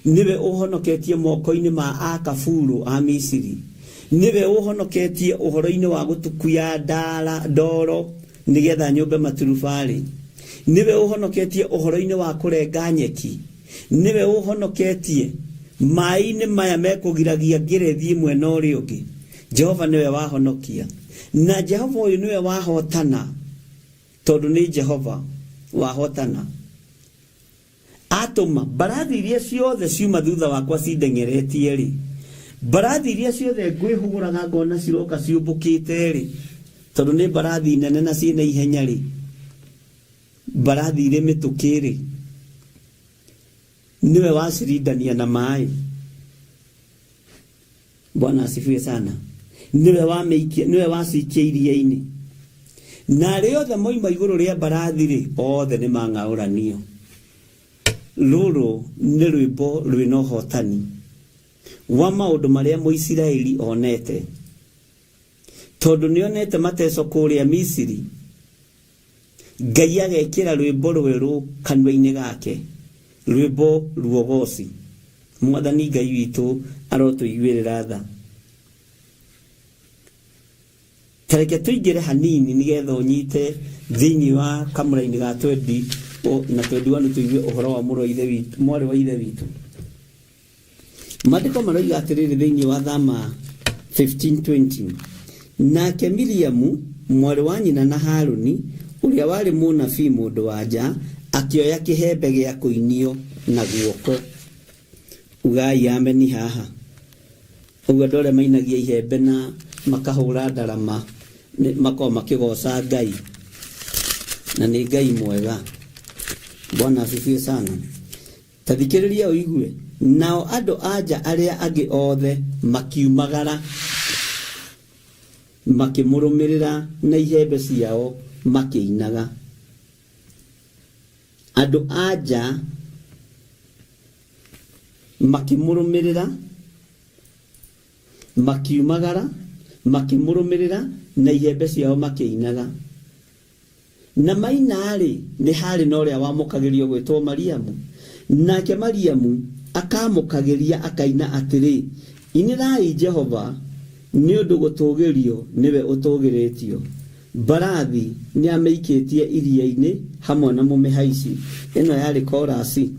Nĩwe ũhonoketie moko-inĩ ma akaburu a Misiri. Nĩwe ũhonoketie ũhoro-inĩ wa gũtukuya ndara ndoro nĩgetha nyũmbe maturubarĩ. Nĩwe ũhonoketie ũhoro-inĩ wa kũrenga nyeki. Nĩwe ũhonoketie maĩ-inĩ maya mekũgiragia ngĩre thiĩ mwena ũrĩa ũngĩ. Jehova nĩwe wahonokia. Na Jehova ũyũ nĩwe wahotana, tondũ nĩ Jehova wahotana. Atũma mbarathi iria ciothe ciuma thutha wakwa cindeng'eretie-rĩ, mbarathi iria ciothe ngwĩhũgũraga ngona ciroka ciũmbũkĩte-rĩ, tondũ nĩ mbarathi nene na ciĩna ihenya-rĩ, mbarathi irĩ mĩtũkĩ-rĩ, nĩwe wacirindania na maĩ. Bwana asifiwe sana. Nĩwe wamĩikia, nĩwe wacikia iria-inĩ. Na arĩa othe moima igũrũ rĩa mbarathi-rĩ, othe nĩ mang'aũranio. Rũrũ nĩ rwĩmbo rwĩna ũhotani wa maũndũ marĩa Mũisiraeli onete, tondũ nĩonete mateco kũrĩa Misiri. Ngai agekĩra rwĩmbo rwerũ kanua-inĩ gake, rwĩmbo ruogoci. Mwathani Ngai witũ arotũiguĩrĩra tha. Ta reke tũingĩre hanini nĩgetha ũnyite thĩinĩ wa kamũraini ga twendi na 21 tũigue ũhoro wa mũrũ wa ithe witũ, mwarĩ wa ithe witũ. Maandĩko maroiga atĩrĩrĩ thĩinĩ wa Thama 15:20, nake Miriamu mwarĩ wa nyina na Haruni ũrĩa warĩ mũnabii mũndũ wa nja akĩoya kĩhembe gĩa kũinio na guoko. Ugai ameni haha. Ũguo andũ arĩa mainagia ihembe na makahũra ndarama makoragwo makĩgoca Ngai, na nĩ Ngai mwega. Bwana asifiwe sana. Ta thikĩrĩria ũigue, nao andũ a nja arĩa angĩ othe makiumagara makĩmũrũmĩrĩra na ihembe ciao makĩinaga. Andũ a nja makĩmũrũmĩrĩra makiumagara makĩmũrũmĩrĩra na ihembe ciao makĩinaga. Na maina-rĩ, nĩ haarĩ na ũrĩa wamũkagĩrio gwĩtwo Mariamu. Nake Mariamu akaamũkagĩria akaina atĩrĩ, Inĩrai Jehova, nĩ ũndũ gũtũũgĩrio nĩwe ũtũũgĩrĩtio. Mbarathi nĩamĩikĩtie iria-inĩ hamwe na mũmĩhaici. Ĩno yarĩ korasi.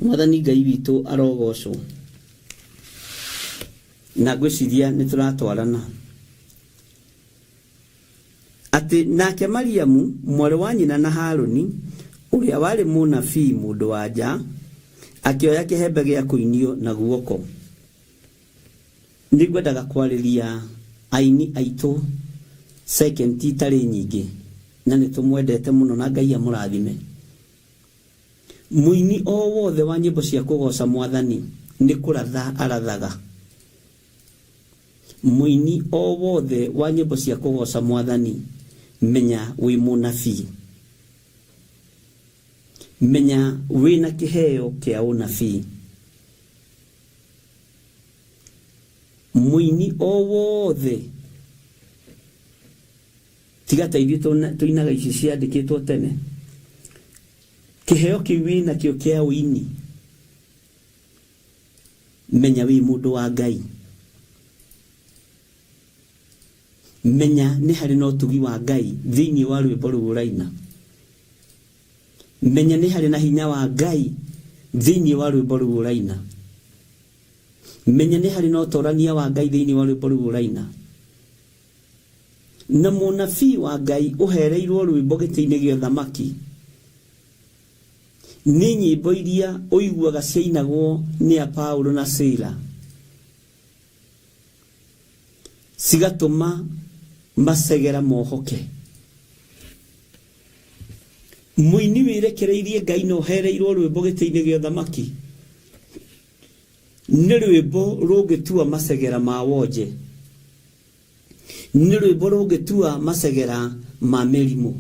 Mwathani Ngai witũ arogocwo. Na ngwĩciria nĩ tũratwarana. Atĩ nake Mariamu, mwarĩ wa nyina na Haruni, ũrĩa warĩ mũnabii mũndũ-wa-nja, akĩoya kĩhembe gĩa kũinio na guoko. Nĩngwendaga kwarĩria aini aitũ second itarĩ nyingĩ, na nĩtũmwendete mũno na Ngai amũrathime. Mũini o wothe wa nyĩmbo cia kũgoca Mwathani nĩ kũratha arathaga. Mũini o wothe wa nyĩmbo cia kũgoca Mwathani, menya wĩ mũnabii. Menya wĩna kĩheo kĩa ũnabii. Mũini o wothe, tiga ta ithuĩ tũinaga ici ciandĩkĩtwo tene, kĩheo kĩu wĩnakĩo kĩa ũini, Menya wĩ mũndũ wa Ngai. Menya nĩ harĩ na ũtugi wa Ngai thĩinĩ wa rwĩmbo rũu ũraina. Menya nĩ harĩ na hinya wa Ngai thĩinĩ wa rwĩmbo rũu ũraina. Menya nĩ harĩ na ũtorania wa Ngai thĩinĩ wa rwĩmbo rũu ũraina. Na mũnabii wa Ngai ũhereirwo rwĩmbo gĩtĩ-inĩ gĩa ũthamaki Nĩ nyĩmbo iria ũiguaga ciainagwo nĩ a Paulo na Sila, cigatũma macegera mohoke. Mũini wĩrekereirie Ngai na ũhereirwo rwĩmbo gĩtĩ-inĩ gĩa ũthamaki nĩ rwĩmbo rũngĩtua macegera ma wonje, nĩ rwĩmbo rũngĩtua macegera ma mĩrimũ.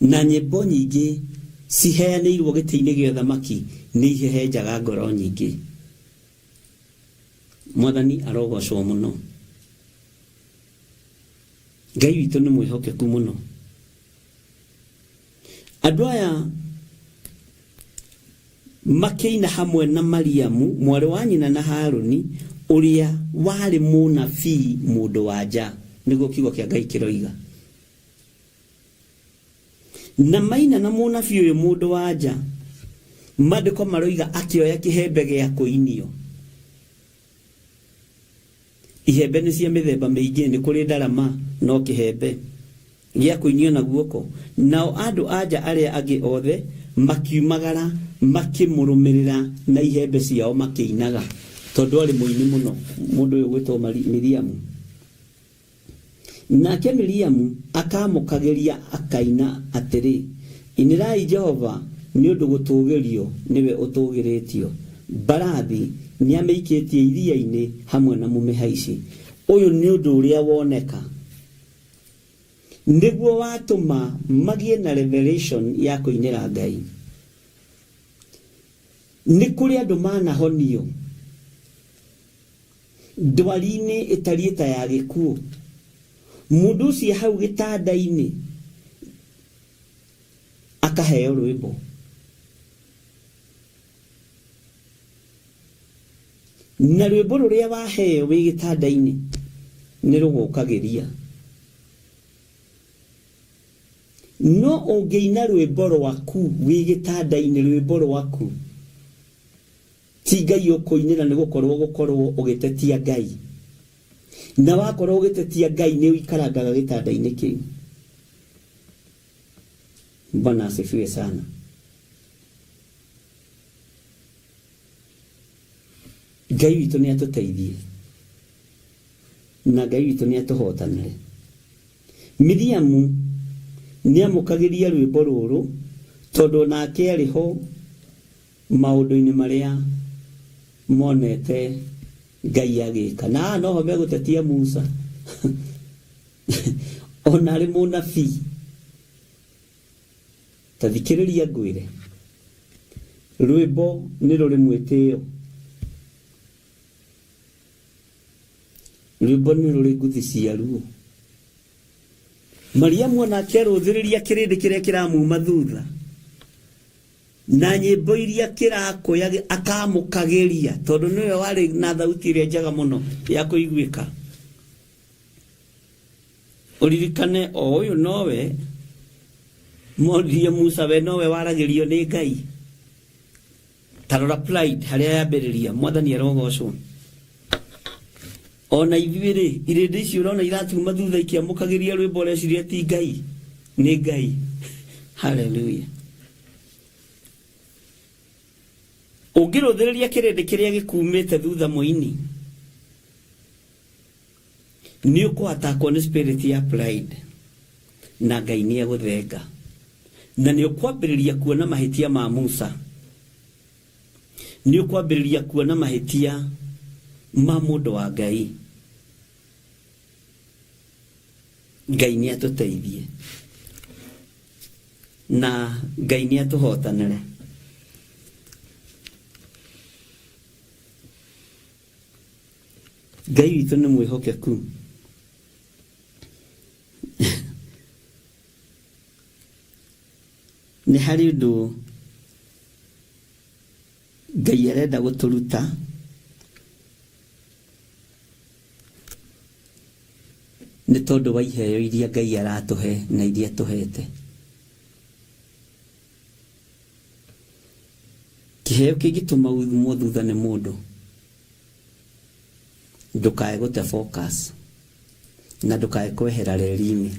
Na nyĩmbo nyingĩ ciheanĩirwo gĩtĩ-inĩ gĩa ũthamaki nĩ ihehenjaga ngoro nyingĩ. Mwathani arogocwo mũno. Ngai witũ nĩ mwĩhokeku mũno. Andũ aya makĩina hamwe na Mariamu mwarĩ wa nyina na Haruni ũrĩa warĩ mũnabii mũndũ wa nja, nĩguo kiugo kĩa Ngai kĩroiga. Na maina na mũnabii ũyũ mũndũ wa nja, maandĩko maroiga akĩoya kĩhembe gĩa kũinio. Ihembe nĩ cia mĩthemba mĩingĩ, nĩ kũrĩ ndarama, no kĩhembe gĩa kũinio na guoko. Nao andũ a nja arĩa angĩ othe makiumagara makĩmũrũmĩrĩra na ihembe ciao makĩinaga, tondũ arĩ mũini mũno, mũndũ ũyũ ũgwĩtwo Miriamu. Nake Miriamu akaamũkagĩria akaina atĩrĩ, Inĩrai Jehova, nĩ ũndũ gũtũũgĩrio nĩwe ũtũũgĩrĩtio, mbarathi nĩamĩikĩtie iria-inĩ hamwe na mũmĩhaici. Ũyũ nĩ ũndũ ũrĩa woneka nĩguo watũma magĩe na revelation ya kũinĩra Ngai. Nĩ kũrĩ andũ manahonio Ndwari-inĩ ĩtariĩ ta ya gĩkuũ. Mũndũ ũcio hau gĩtanda-inĩ akaheo rwĩmbo. Na rwĩmbo rũrĩa waheo wĩ gĩtanda-inĩ nĩ rũgũkagĩria. No ũngĩina rwĩmbo rwaku wĩ gĩtanda-inĩ, rwĩmbo rwaku ti Ngai ũkũinĩra, nĩ gũkorwo gũkorwo ũgĩtetia Ngai, na wakorwo ũgĩtetia Ngai nĩ ũikarangaga gĩtanda-inĩ kĩu. Bwana asifiwe sana. Ngai witũ nĩ atũteithie na Ngai witũ nĩ atũhotanĩre. Miriamu nĩ amũkagĩria rwĩmbo rũrũ tondũ onake arĩ ho maũndũ-inĩ marĩa monete Ngai agĩka. Na haha noho megũtetia Musa ona arĩ mũnabii. Ta thikĩrĩria ngwĩre, rwĩmbo nĩ rũrĩ mwĩtĩo, rwĩmbo nĩ rũrĩ nguthi ciaruo. Mariamu onake arũthĩrĩria kĩrĩndĩ kĩrĩa kĩramuma thutha na nyĩmbo iria kĩrakũya akamũkagĩria, tondũ nĩwe warĩ na thauti ĩrĩa njega mũno ya kũiguĩka. Ũririkane o ũyũ nowe moririe Musa, we nowe waragĩrio nĩ Ngai. Ta rora pride harĩa yambĩrĩria. Mwathani arogocwo. Ona ithuĩ rĩ, irĩndĩ icio ũrona iratuma thutha ikĩamũkagĩria rwĩmbo ũreciria ti Ngai, nĩ Ngai. Haleluya. Ũngĩrũthĩrĩria kĩrĩndĩ kĩrĩa gĩkumĩte thutha mũini, nĩ ũkũatakwo nĩ spirit ya pride na Ngai nĩ egũthenga, na nĩ ũkwambĩrĩria kuona mahĩtia ma Musa, nĩ ũkwambĩrĩria kuona mahĩtia ma mũndũ wa Ngai. Ngai nĩ atũteithie na Ngai nĩ atũhotanĩre. Ngai witũ nĩ mwĩhokeku. Nĩ harĩ ũndũ Ngai arenda gũtũruta nĩ tondũ wa iheo iria Ngai aratũhe na iria tũhete. Kĩheo kĩngĩtũma umwo thutha nĩ mũndũ, ndũkae gũte focus na ndũkae kwehera reri-inĩ.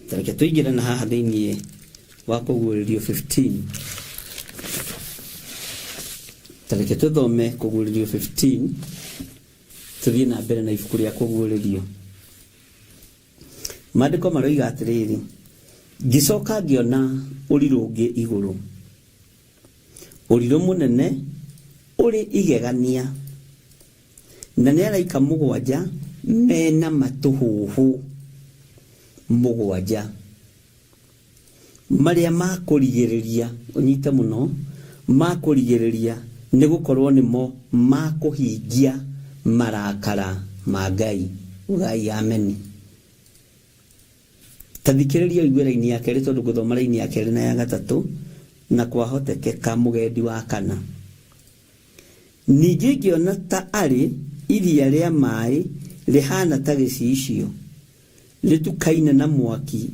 Ta reke tũingĩre na haha thĩinĩ wa Kũguũrĩrio 15. Ta reke tũthome Kũguũrĩrio 15 tũthiĩ na mbere na ibuku rĩa Kũguũrĩrio. Maandĩko maroiga atĩrĩrĩ, ngĩcoka ngĩona ũrirũ ũngĩ igũrũ, ũrirũ mũnene ũrĩ igegania, na nĩ araika mũgwanja mena matũhũhũ mũgwanja marĩa ma kũrigĩrĩria, ũnyite mũno, ma kũrigĩrĩria, nĩ gũkorwo nĩmo ma kũhingia marakara ma Ngai. Ugai ameni. Ta thikĩrĩria ũigue raini ya kerĩ, tondũ ngũthoma raini ya kerĩ na ya gatatũ, na kwahotekeka mũgendi wa kana. Ningĩ ngĩona ta arĩ iria rĩa maĩ rĩhaana ta gĩcicio, rĩtukaine na mwaki,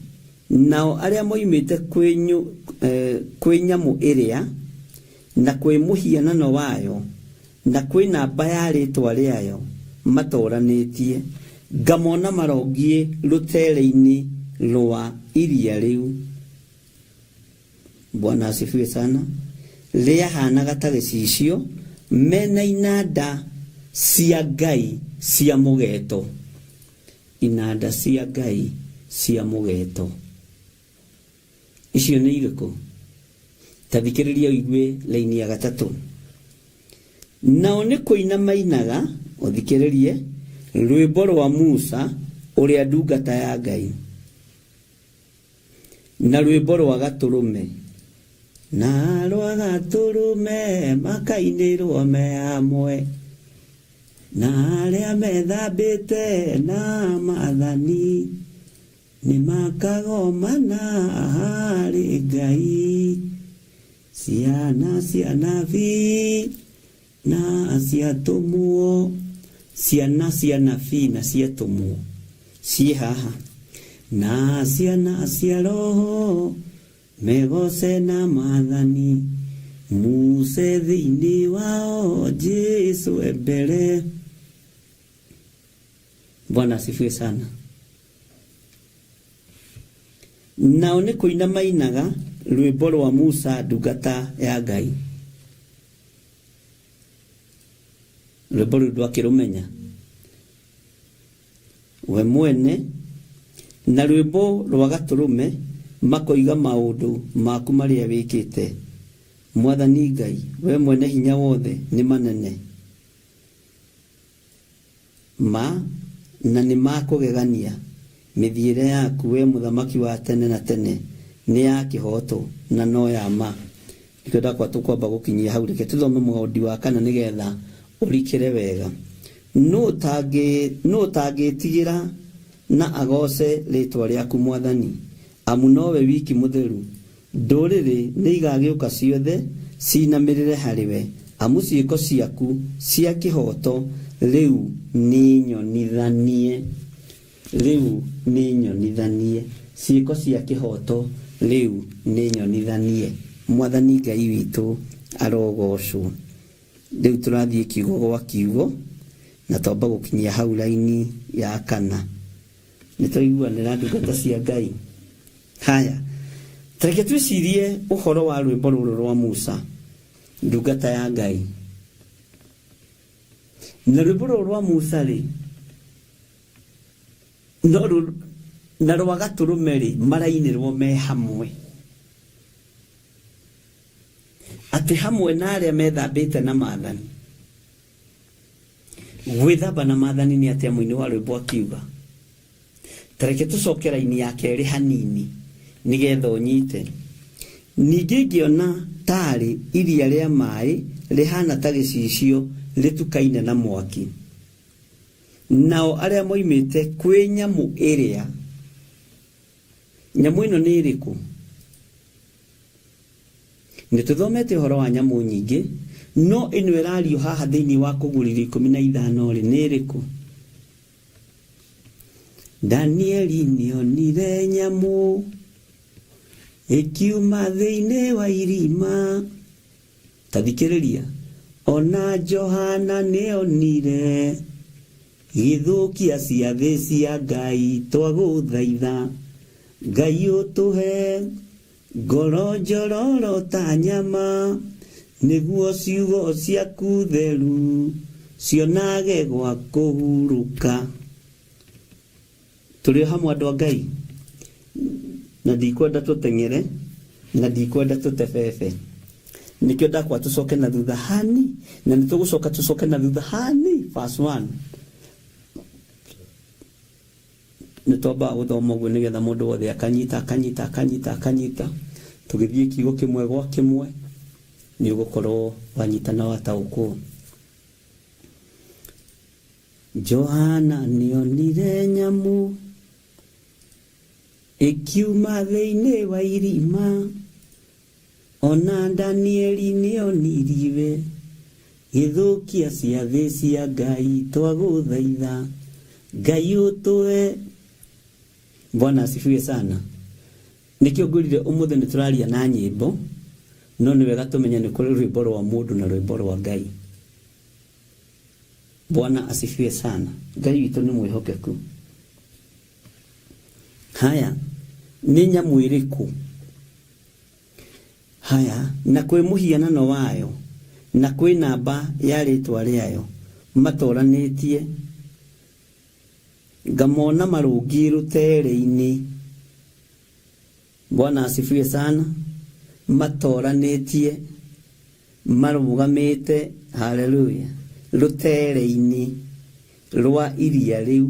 nao arĩa moimĩte kwĩ nyamũ ĩrĩa, na kwĩ mũhianano wayo, na kwĩ namba ya rĩĩtwa rĩayo matooranĩtie, ngamona marongiĩ rũtere-inĩ rwa iria rĩu. Bwana asifiwe sana. Rĩahanaga ta gĩcicio, mena inanda cia Ngai cia mũgeeto. Inanda cia Ngai cia mũgeeto. Icio nĩ irĩkũ? Ta thikĩrĩria ũigue laini ya gatatũ. Nao nĩ kũina mainaga, ũthikĩrĩrie, rwĩmbo rwa Musa ũrĩa ndungata ya Ngai, na rwĩmbo rwa Gatũrũme. Na rwa Gatũrũme makainĩrwo me hamwe, na arĩa methambĩte na maathani nĩ makagomana harĩ Ngai. Ciana cia nabii na ciatũmwo, ciana cia nabii na ciatũmwo ciĩ haha. Na ciana cia roho megoce na maathani Muse thĩinĩ wao Jesu e mbere. Bwana asifiwe sana. Nao nĩ kũina mainaga rwĩmbo rwa Musa ndungata ya Ngai. Rwĩmbo rũu ndwakĩrũmenya we mwene, na rwĩmbo rwa Gatũrũme makoiga maũndũ maku marĩa wĩkĩte. Mwathani Ngai, we mwene hinya wothe, nĩ manene ma na nĩ ma kũgegania. Mĩthiĩre yaku, we Mũthamaki wa tene na tene, nĩ ya kĩhooto na no ya ma. Nĩkĩo ndakwa tũkwamba gũkinyia hau, reke tũthome mũgondi wa kana nĩgetha ũrikĩre wega. Nũ ũtangĩtigĩra na agoce rĩtwa rĩaku Mwathani, amu nowe wiki mũtheru. Ndũrĩrĩ nĩigagĩũka ciothe cinamĩrĩre harĩwe, amu ciĩko ciaku cia kĩhooto rĩu nĩ nyonithanie. Rĩu nĩ nyonithanie. Ciĩko cia kĩhooto rĩu nĩ nyonithanie. Mwathani Ngai witũ arogocwo. Rĩu tũrathiĩ kiugo gwa kiugo na twamba gũkinyia hau raini ya kana. Nĩ twaiguanĩra ndungata cia Ngai. Haya, tareke twĩcirie ũhoro wa rwĩmbo rũrũ rwa Musa ndungata ya Ngai. Na rwĩmbo rũrũ rwa Musa rĩ, no na rwa Gatũrũme rĩ, marainĩrwo me hamwe, atĩ hamwe na arĩa methambĩte na maathani. Gwĩthamba na maathani nĩ atĩa mũini wa rwĩmbo akiuga? Tareke tũcoke raini ya kerĩ hanini nĩgetha ũnyite. Ningĩ ngĩona tarĩ iria rĩa maĩ rĩhana ta gĩcicio rĩtukaine na mwaki. Nao arĩa moimĩte kwĩ nyamũ ĩrĩa, nyamũ ĩno nĩ ĩrĩkũ? Nĩ tũthomete ũhoro wa nyamũ nyingĩ, no ĩno ĩrario haha thĩinĩ wa kũgũrĩrio 15 rĩ, nĩ ĩrĩkũ? Danieli nĩonire nyamũ ĩkiuma thĩinĩ wa irima. Ta thikĩrĩria, ona Johana nĩonire gĩthũkia ciathĩ cia Ngai. Twagũthaitha Ngai ũtũhe ngoro njororo ta nyama, nĩguo ciugo ciaku theru cionage gwa kũhurũka. Tũrĩ o hamwe andũ a Ngai, na ndikwenda tũteng'ere na ndikwenda tũtebebe, nĩkĩo ndakwa tũcoke na thutha hani, na nĩ tũgũcoka tũcoke na thutha hani. Verse 1 nĩ twambaga gũthoma ũguo nĩgetha mũndũ wothe akanyita akanyita akanyita akanyita. Tũgĩthiĩ kiugo kĩmwe gwa kĩmwe, nĩ ũgũkorwo wanyita na wataũkwo. Johana nĩonire nyamũ ĩkiuma thĩinĩ wa irima, ona Danieli nĩoniriwe gĩthũkia ciathĩ cia Ngai. Twagũthaitha Ngai ũtũhe. Bwana asifiwe sana. Nĩkĩo ngwĩrire ũmũthĩ nĩ tũraria na nyĩmbo, no nĩ wega tũmenye nĩ kũrĩ rwĩmbo rwa mũndũ na rwĩmbo rwa Ngai. Bwana asifiwe sana. Ngai witũ nĩ mwĩhokeku. Haya, nĩ nyamũ ĩrĩkũ? Haya, na kwĩ mũhianano wayo na kwĩ namba ya rĩtwa rĩayo matoranĩtie, ngamona marũngiĩ rũtere-inĩ. Bwana asifiwe sana. Matoranĩtie marũgamĩte, haleluya, rũtere-inĩ rwa iria rĩu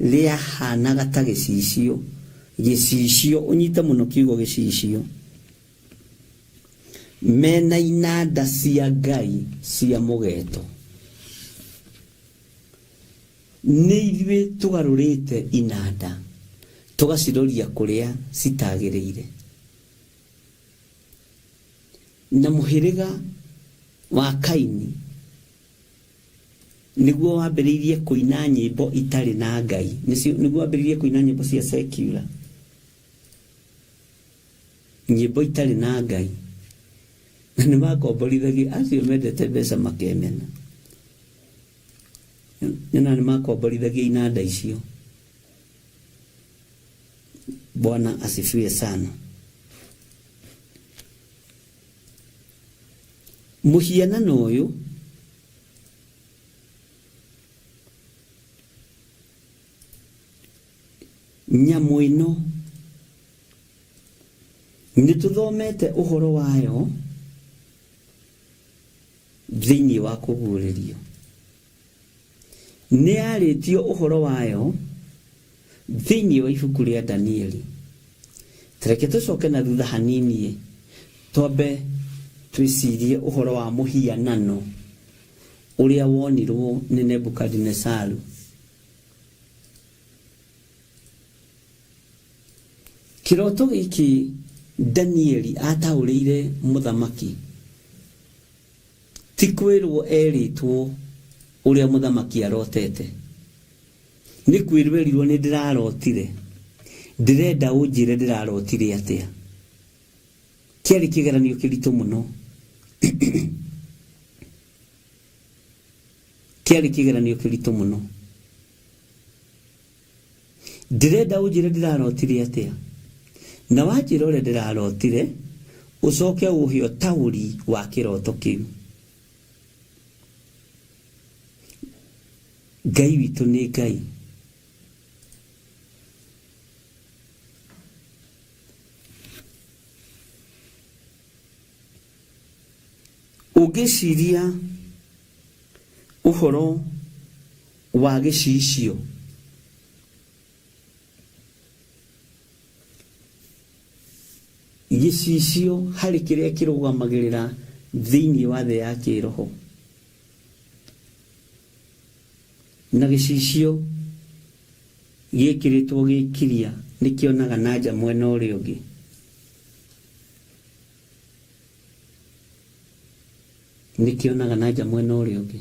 rĩahanaga ta gĩcicio. Gĩcicio, ũnyite mũno kiugo gĩcicio. Mena inanda cia Ngai cia mũgeto. Nĩ ithuĩ tũgarũrĩte inanda tũgaciroria kũrĩa citagĩrĩire. Na mũhĩrĩga wa Kaini Nĩguo wambĩrĩirie kũina nyĩmbo itarĩ na Ngai. Nĩguo wambĩrĩirie kũina nyĩmbo cia secular. Nyĩmbo itarĩ na Ngai. Na nĩ makomborithagia acio mendete mbeca makemena. Nyonaga nĩ makomborithagia inanda icio. Bwana asifiwe sana. Mũhianano ũyũ nyamũ ĩno nĩ tũthomete ũhoro wayo thĩinĩ wa kũguũrĩrio. Nĩ yarĩtio ũhoro wayo thĩinĩ wa ibuku rĩa Danieli. Tareke tũcoke na thutha hanini twambe twĩcirie ũhoro wa mũhianano ũrĩa wonirwo nĩ Nebukadinesaru. Kĩroto gĩkĩ Danieli ataũrĩire mũthamaki ti kwĩrwo erĩtwo ũrĩa mũthamaki arotete. Nĩ kwĩrwo erirwo nĩ ndĩrarotire, ndĩrenda ũnjĩre ndĩrarotire atĩa. Kĩarĩ kĩgeranio kĩritũ mũno. Kĩarĩ kĩgeranio kĩritũ mũno. Ndĩrenda ũnjĩre ndĩrarotire atĩa. Na wanjĩra ũrĩa ndĩrarotire, ũcoke ũhe ũtaũri wa kĩroto kĩu. Ngai witũ nĩ Ngai. Ũngĩciria ũhoro wa gĩcicio, gĩcicio harĩ kĩrĩa kĩrũgamagĩrĩra thĩinĩ wa thĩ ya kĩĩroho, na gĩcicio gĩkĩrĩtwo gĩkiria nĩ kĩonaga na nja mwena ũrĩa ũngĩ. Nĩ kĩonaga na nja mwena ũrĩa ũngĩ.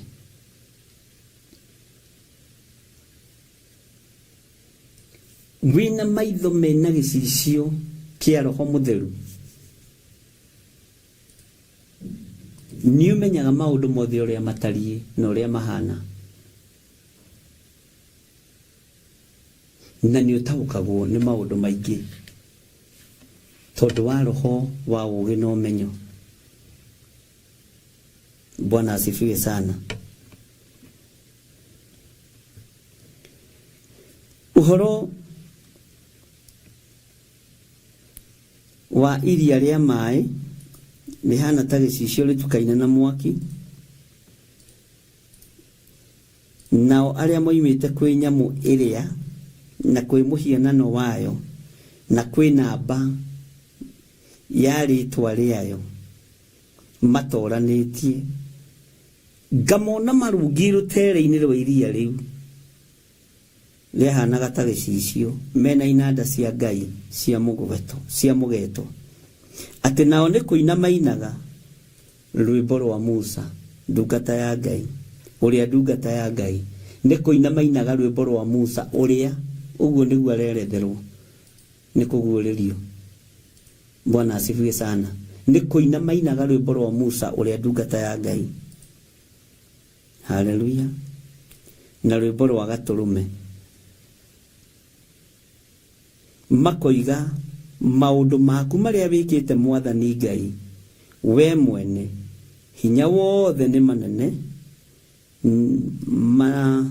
Wĩna maitho mena gĩcicio kĩa Roho Mũtheru, nĩ ũmenyaga maũndũ mothe ũrĩa matariĩ na ũrĩa mahana, na nĩ ũtaũkagwo nĩ maũndũ maingĩ tondũ wa roho wa ũũgĩ na ũmenyo. Bwana asifiwe sana. Ũhoro wa iria rĩa maĩ rĩhana ta gĩcicio rĩtukaine na mwaki, nao arĩa moimĩte kwĩ nyamũ ĩrĩa na kwĩ mũhianano wayo na kwĩ namba ya rĩĩtwa rĩayo matoranĩtie, ngamona marũngiĩ rũtere-inĩ rwa iria rĩu rĩahanaga ta gĩcicio, mena inanda cia Ngai cia mũgweto, cia mũgeto, atĩ nao nĩ kũina mainaga rwĩmbo rwa Musa ndungata ya Ngai, ũrĩa ndungata ya Ngai, nĩ kũina mainaga rwĩmbo rwa Musa ũrĩa, ũguo nĩguo areretherwo nĩ kũguũrĩrio. Bwana asifiwe sana. Nĩ kũina mainaga rwĩmbo rwa Musa ũrĩa ndungata ya Ngai. Haleluya. Na rwĩmbo rwa gatũrũme. Makoiga maũndũ maku marĩa wĩkĩte Mwathani Ngai, we mwene hinya wothe nĩ manene ma,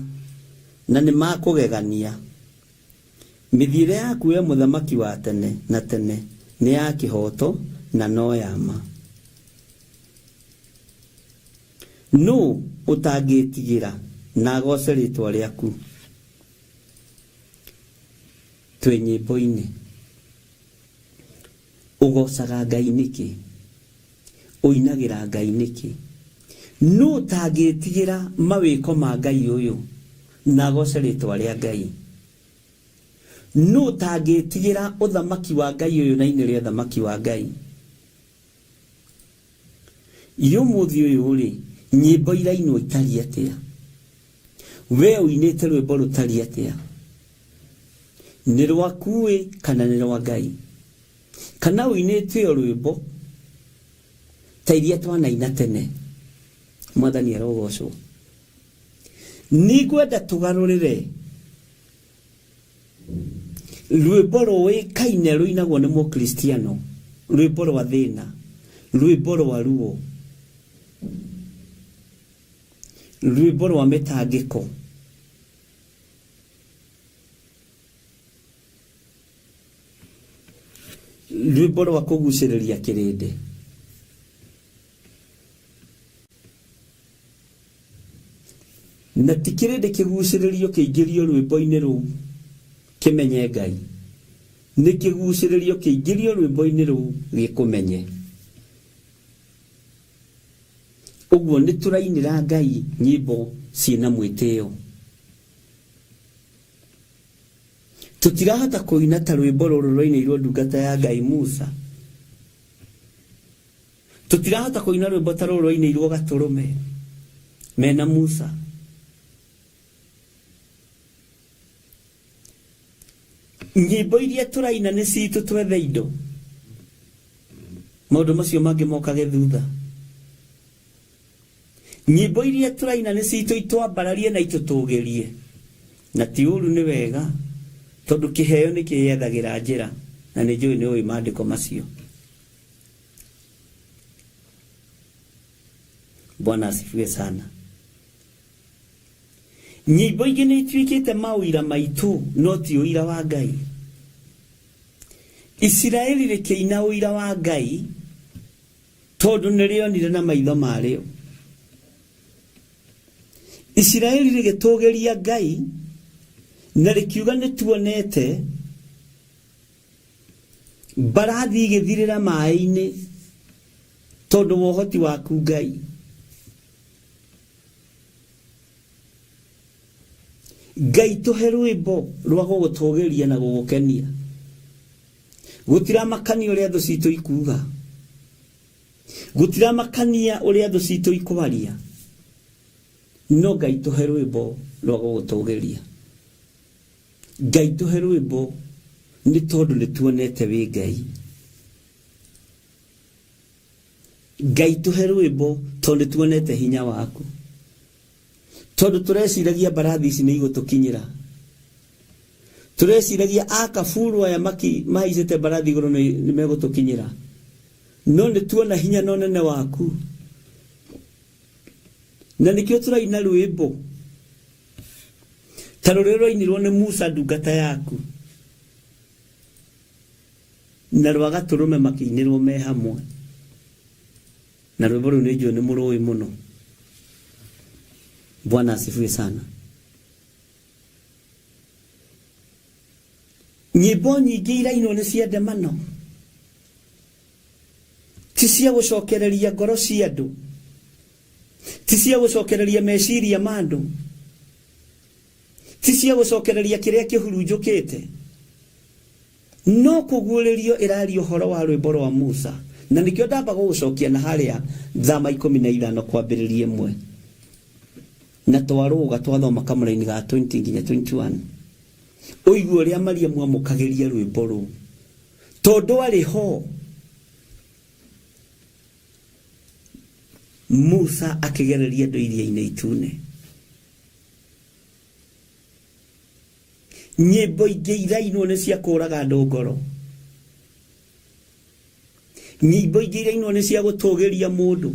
na nĩ ma kũgegania. Mĩthiĩre yaku we mũthamaki wa tene na tene nĩ ya kĩhooto na no ya ma. Nũũ ũtangĩĩtigĩra na agooce rĩĩtwa rĩaku? Twĩ nyĩmbo-inĩ. Ũgoocaga Ngai nĩkĩ? Ũinagĩra Ngai nĩkĩ? Nũ ũtangĩtigĩra mawĩko ma Ngai ũyũ na agoce rĩtwa rĩa Ngai? Nũ ũtangĩtigĩra ũthamaki wa Ngai ũyũ na inĩre ũthamaki wa Ngai? Ĩ ũmũthĩ ũyũ-rĩ, nyĩmbo irainwo itariĩ atĩa? We ũinĩte rwĩmbo rũtariĩ atĩa? Nĩ rwaku-ĩ kana nĩ rwa Ngai? Kana ũinĩte o rwĩmbo ta iria twanaina tene? Mwathani arogocwo. Nĩngwenda tũgarũrĩre rwĩmbo rũĩkaine rũinagwo nĩ mũkristiano, rwĩmbo rwa thĩna, rwĩmbo rwa ruo, rwĩmbo rwa mĩtangĩko. Rwĩmbo rwa kũgucĩrĩria kĩrĩndĩ. Na ti kĩrĩndĩ kĩgucĩrĩrio kĩingĩrio rwĩmbo-inĩ rũu kĩmenye Ngai, nĩ kĩgucĩrĩrio kĩingĩrio rwĩmbo-inĩ rũu gĩkũmenye. Ũguo nĩ tũrainĩra Ngai nyĩmbo ciĩna mwĩtĩo. Tũtirahota kũina ta rwĩmbo rũrũ rwainĩirwo ndungata ya Ngai Musa. Tũtirahota kũina rwĩmbo ta rũrũ rwainĩirwo Gatũrũme mena Musa. Nyĩmbo iria tũraina nĩ citũ twethe indo. Maũndũ macio mangĩ mokage thutha. Nyĩmbo iria tũraina nĩ citũ itwambararie na itũtũgĩrie. Na ti ũru nĩ wega tondũ kĩheo nĩ kĩyethagĩra njĩra na nĩ njũĩ nĩ ũĩ maandĩko macio. Bwana asifiwe sana. Nyĩmbo ingĩ nĩ ituĩkĩte maũira maitũ no ti ũira wa Ngai. Isiraeli rĩkĩina ũira wa Ngai tondũ nĩ rĩonire na maitho marĩo. Isiraeli rĩgĩtũgĩria Ngai na rĩkiuga nĩ tuonete mbarathi igĩthirĩra maĩ-inĩ tondũ wa ũhoti waku Ngai. Ngai tũhe rwĩmbo rwa gũgũtũgĩria na gũgũkenia. Gũtiramakania ũrĩa thũ citũ ikuga. Gũtiramakania ũrĩa thũ citũ ikwaria. No Ngai tũhe rwĩmbo rwa gũgũtũgĩria. Ngai tũhe rwĩmbo nĩ tondũ nĩ tuonete wĩ Ngai. Ngai tũhe rwĩmbo tondũ nĩ tuonete hinya waku. Tondũ tũreciragia mbarathi ici nĩ igũtũkinyĩra. Tũreciragia akaburu aya maki mahaicĩte mbarathi igũrũ nĩ megũtũkinyĩra. No nĩ tuona hinya na ũnene waku. Na nĩkĩo tũraina rwĩmbo ta rũrĩa rwainirwo nĩ Musa ndungata yaku na rwa gatũrũme makĩinĩrwo me hamwe. Na rwĩmbo rũu nĩ njũĩ nĩ mũrũĩ mũno. Bwana asifiwe sana. Nyĩmbo nyingĩ irainwo nĩ cia ndemano, ti cia gũcokereria ngoro cia andũ, ti cia gũcokereria meciria ma andũ, ti cia gũcokereria kĩrĩa kĩhurunjũkĩte. No kũguũrĩrio ĩraria ũhoro wa rwĩmbo rwa Musa, na nĩkĩo ndamba gũgũcokia na harĩa Thama 15 kwambĩrĩria ĩmwe, na twarũga twathoma kamũraini ga 20 nginya 21, ũigue ũrĩa Mariamu amũkagĩria rwĩmbo rũu, tondũ arĩ ho Musa akĩgereria andũ iria-inĩ itune. Nyĩmbo ingĩ irainwo nĩ cia kũraga andũ ngoro. Nyĩmbo ingĩ irainwo nĩ cia gũtũgĩria mũndũ.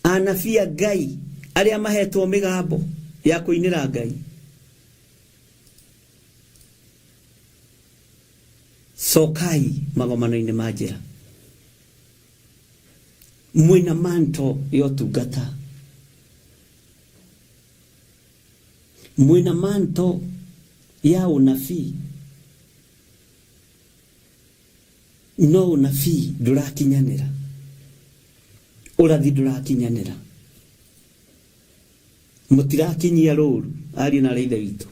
Anabii a Ngai arĩa mahetwo mĩgambo ya kũinĩra Ngai. Cokai magomano-inĩ ma njĩra. Mwĩna manto ya ũtungata. Mwĩna manto ya ũnabii. No ũnabii ndũrakinyanĩra. Ũrathi ndũrakinyanĩra. Mũtirakinyia rũru ariũ na arĩ ithe witũ.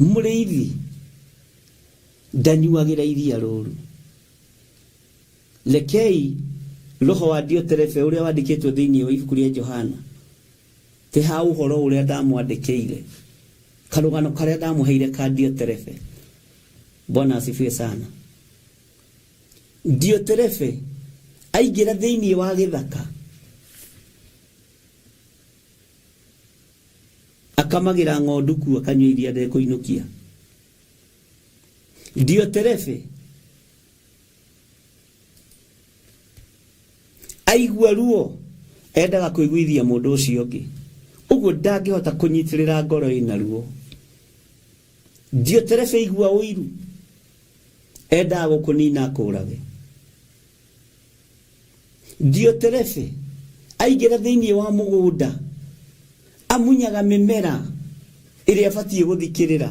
Mũrĩithi ndanyuagĩra iria rũru. Rekei roho wa Dioterefe ũrĩa wandĩkĩtwo thĩinĩ wa ibuku rĩa Johana ti ha ũhoro ũrĩa ndamwandĩkĩire karũgano karĩa ndamũheire ka Dioterefe. Bwana asifiwe sana. Dioterefe aingĩra thĩinĩ wa gĩthaka akamagĩra ng'ondu kuo akanyua iria ndekũinũkia. Dioterefe aigua ruo endaga kũiguithia mũndũ ũcio ũngĩ, ũguo ndangĩhota kũnyitĩrĩra ngoro ĩna ruo. Dioterefe aigua ũiru endaga gũkũnina akũrage. Dioterefe aingĩra thĩinĩ wa mũgũnda amunyaga mĩmera ĩrĩa abatiĩ gũthikĩrĩra,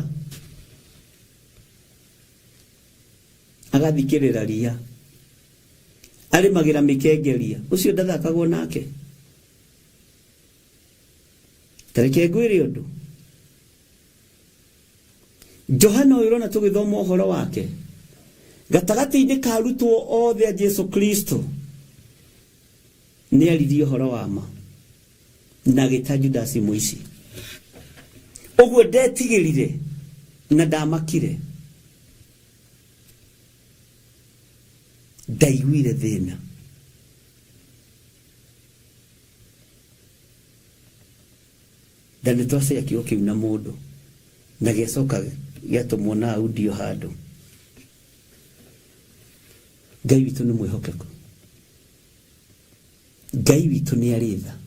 agathikĩrĩra ria, arĩmagĩra mĩkengeria, ũcio ndathakagwo nake. Ta reke ngwĩre ũndũ, Johana ũyũ ũrona tũgĩthoma ũhoro wake gatagatĩ-inĩ ka arutwo othe a Jesu Kristo nĩ aririe ũhoro wa ma na agĩta Judasi mũici. Ũguo ndetigĩrire na ndamakire, ndaiguire thĩna. Na nĩ twacĩa kiugo kĩu na mũndũ na gĩacoka gĩatũmwo na audio handũ. Ngai witũ nĩ mwĩhokeku, Ngai witũ nĩ arĩ tha.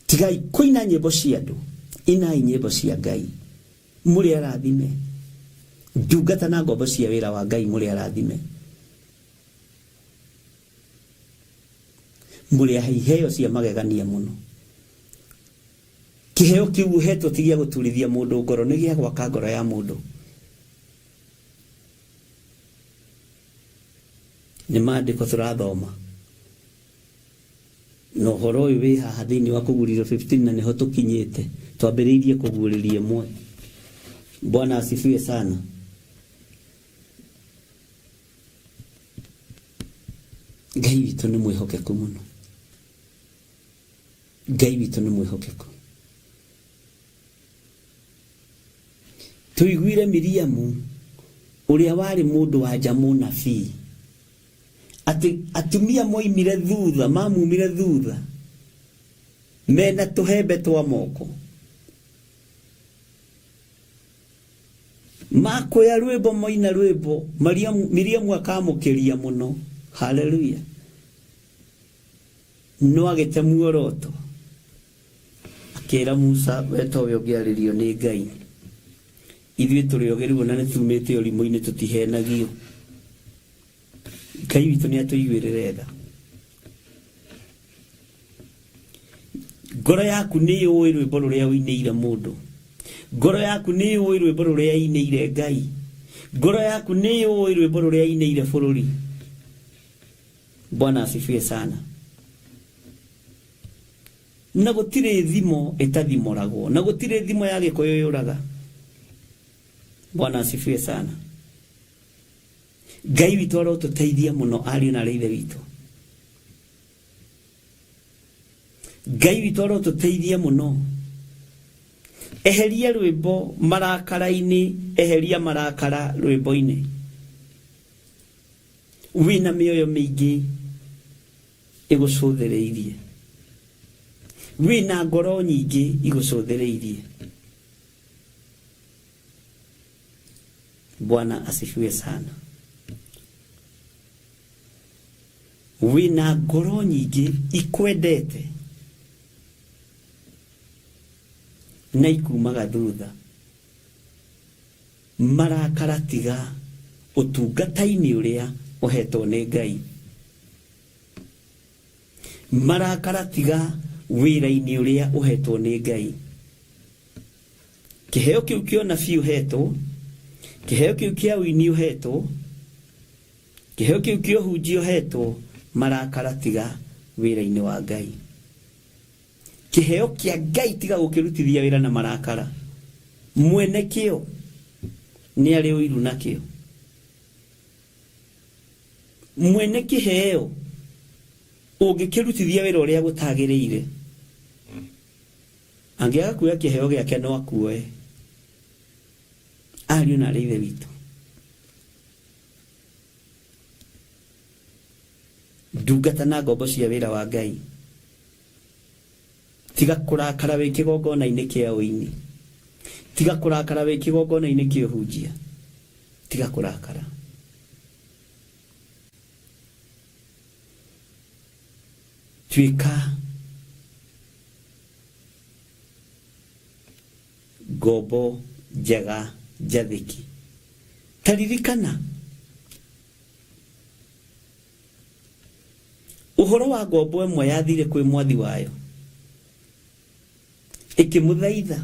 Tigai kũina nyĩmbo cia andũ, inai nyĩmbo cia Ngai. Mũrĩ arathime ndungata na ngombo cia wĩra wa Ngai, mũrĩ arathime, mũrĩ ahe iheo cia magegania mũno. Kĩheo kĩu ũhetwo ti gĩa gũturithia mũndũ ngoro, nĩ gĩa gwaka ngoro ya mũndũ. Nĩ maandĩko tũrathoma na ũhoro ũyũ wĩ haha thĩinĩ wa kũguũrĩrio 15 na nĩho tũkinyĩte, twambĩrĩirie kũguũrĩria ĩmwe. Bwana asifiwe sana. Ngai witũ nĩ mwĩhokeku mũno, Ngai witũ nĩ mwĩhokeku. Tũiguire Miriamu ũrĩa warĩ mũndũ wa nja mũnabii atĩ atumia moimire thutha, mamumire thutha mena tũhembe twa moko makoya rwĩmbo, moina rwĩmbo, Miriamu akamũkĩria mũno. Haleluya. No agĩte muoroto akĩra Musa, we towe ũngĩarĩrio nĩ Ngai, ithuĩ tũrĩ ogĩ rĩu na nĩ tumĩte ũrimũ-inĩ, tũtihenagio. Ngai witũ nĩ atũiguĩrĩre tha. Ngoro yaku nĩ yũĩ rwĩmbo rũrĩa ũinĩire mũndũ, ngoro yaku nĩ yũĩ rwĩmbo rũrĩa ĩinĩire Ngai, ngoro yaku nĩ yũĩ rwĩmbo rũrĩa ĩinĩire bũrũri. Bwana asifiwe sana. Na gũtirĩ thimo ĩtathimoragwo, na gũtirĩ thimo ya Gĩkũyũ yũraga. Bwana asifiwe sana. Ngai witũ arotũteithia mũno ariũ na arĩ ithe witũ. Ngai witũ arotũteithia mũno. Eheria rwĩmbo marakara-inĩ, eheria marakara rwĩmbo-inĩ. Wĩna mĩoyo mĩingĩ ĩgũcũthĩrĩirie, wĩna ngoro nyingĩ igũcũthĩrĩirie. Bwana asifiwe sana. Wĩna ngoro nyingĩ ikwendete na ikumaga thutha. Marakara tiga ũtungata-inĩ ũrĩa ũhetwo nĩ Ngai, marakara tiga wĩra-inĩ ũrĩa ũhetwo nĩ Ngai. Kĩheo kĩu kĩa ũnabii ũhetwo, kĩheo kĩu kĩa ũini ũhetwo, kĩheo kĩu kĩa ũhunjia ũhetwo, marakara tiga wĩra-inĩ wa Ngai. Kĩheo kĩa Ngai tiga gũkĩrutithia wĩra na marakara. Mwene kĩo nĩ arĩ ũiru nakĩo. Mwene kĩheo ũngĩkĩrutithia wĩra ũrĩa gũtagĩrĩire, angĩaga kuoya kĩheo gĩake no akuoe. Ariũ na arĩ ithe witũ, ndungata na ngombo cia wĩra wa Ngai, tiga kũrakara wĩ kĩgongona-inĩ kĩa ũini, tiga kũrakara wĩ kĩgongona-inĩ kĩa ũhunjia, tiga kũrakara. Tuĩka ngombo njega njathĩki. Ta ririkana ũhoro wa ngombo ĩmwe yathire kwĩ mwathi wayo ĩkĩmũthaitha.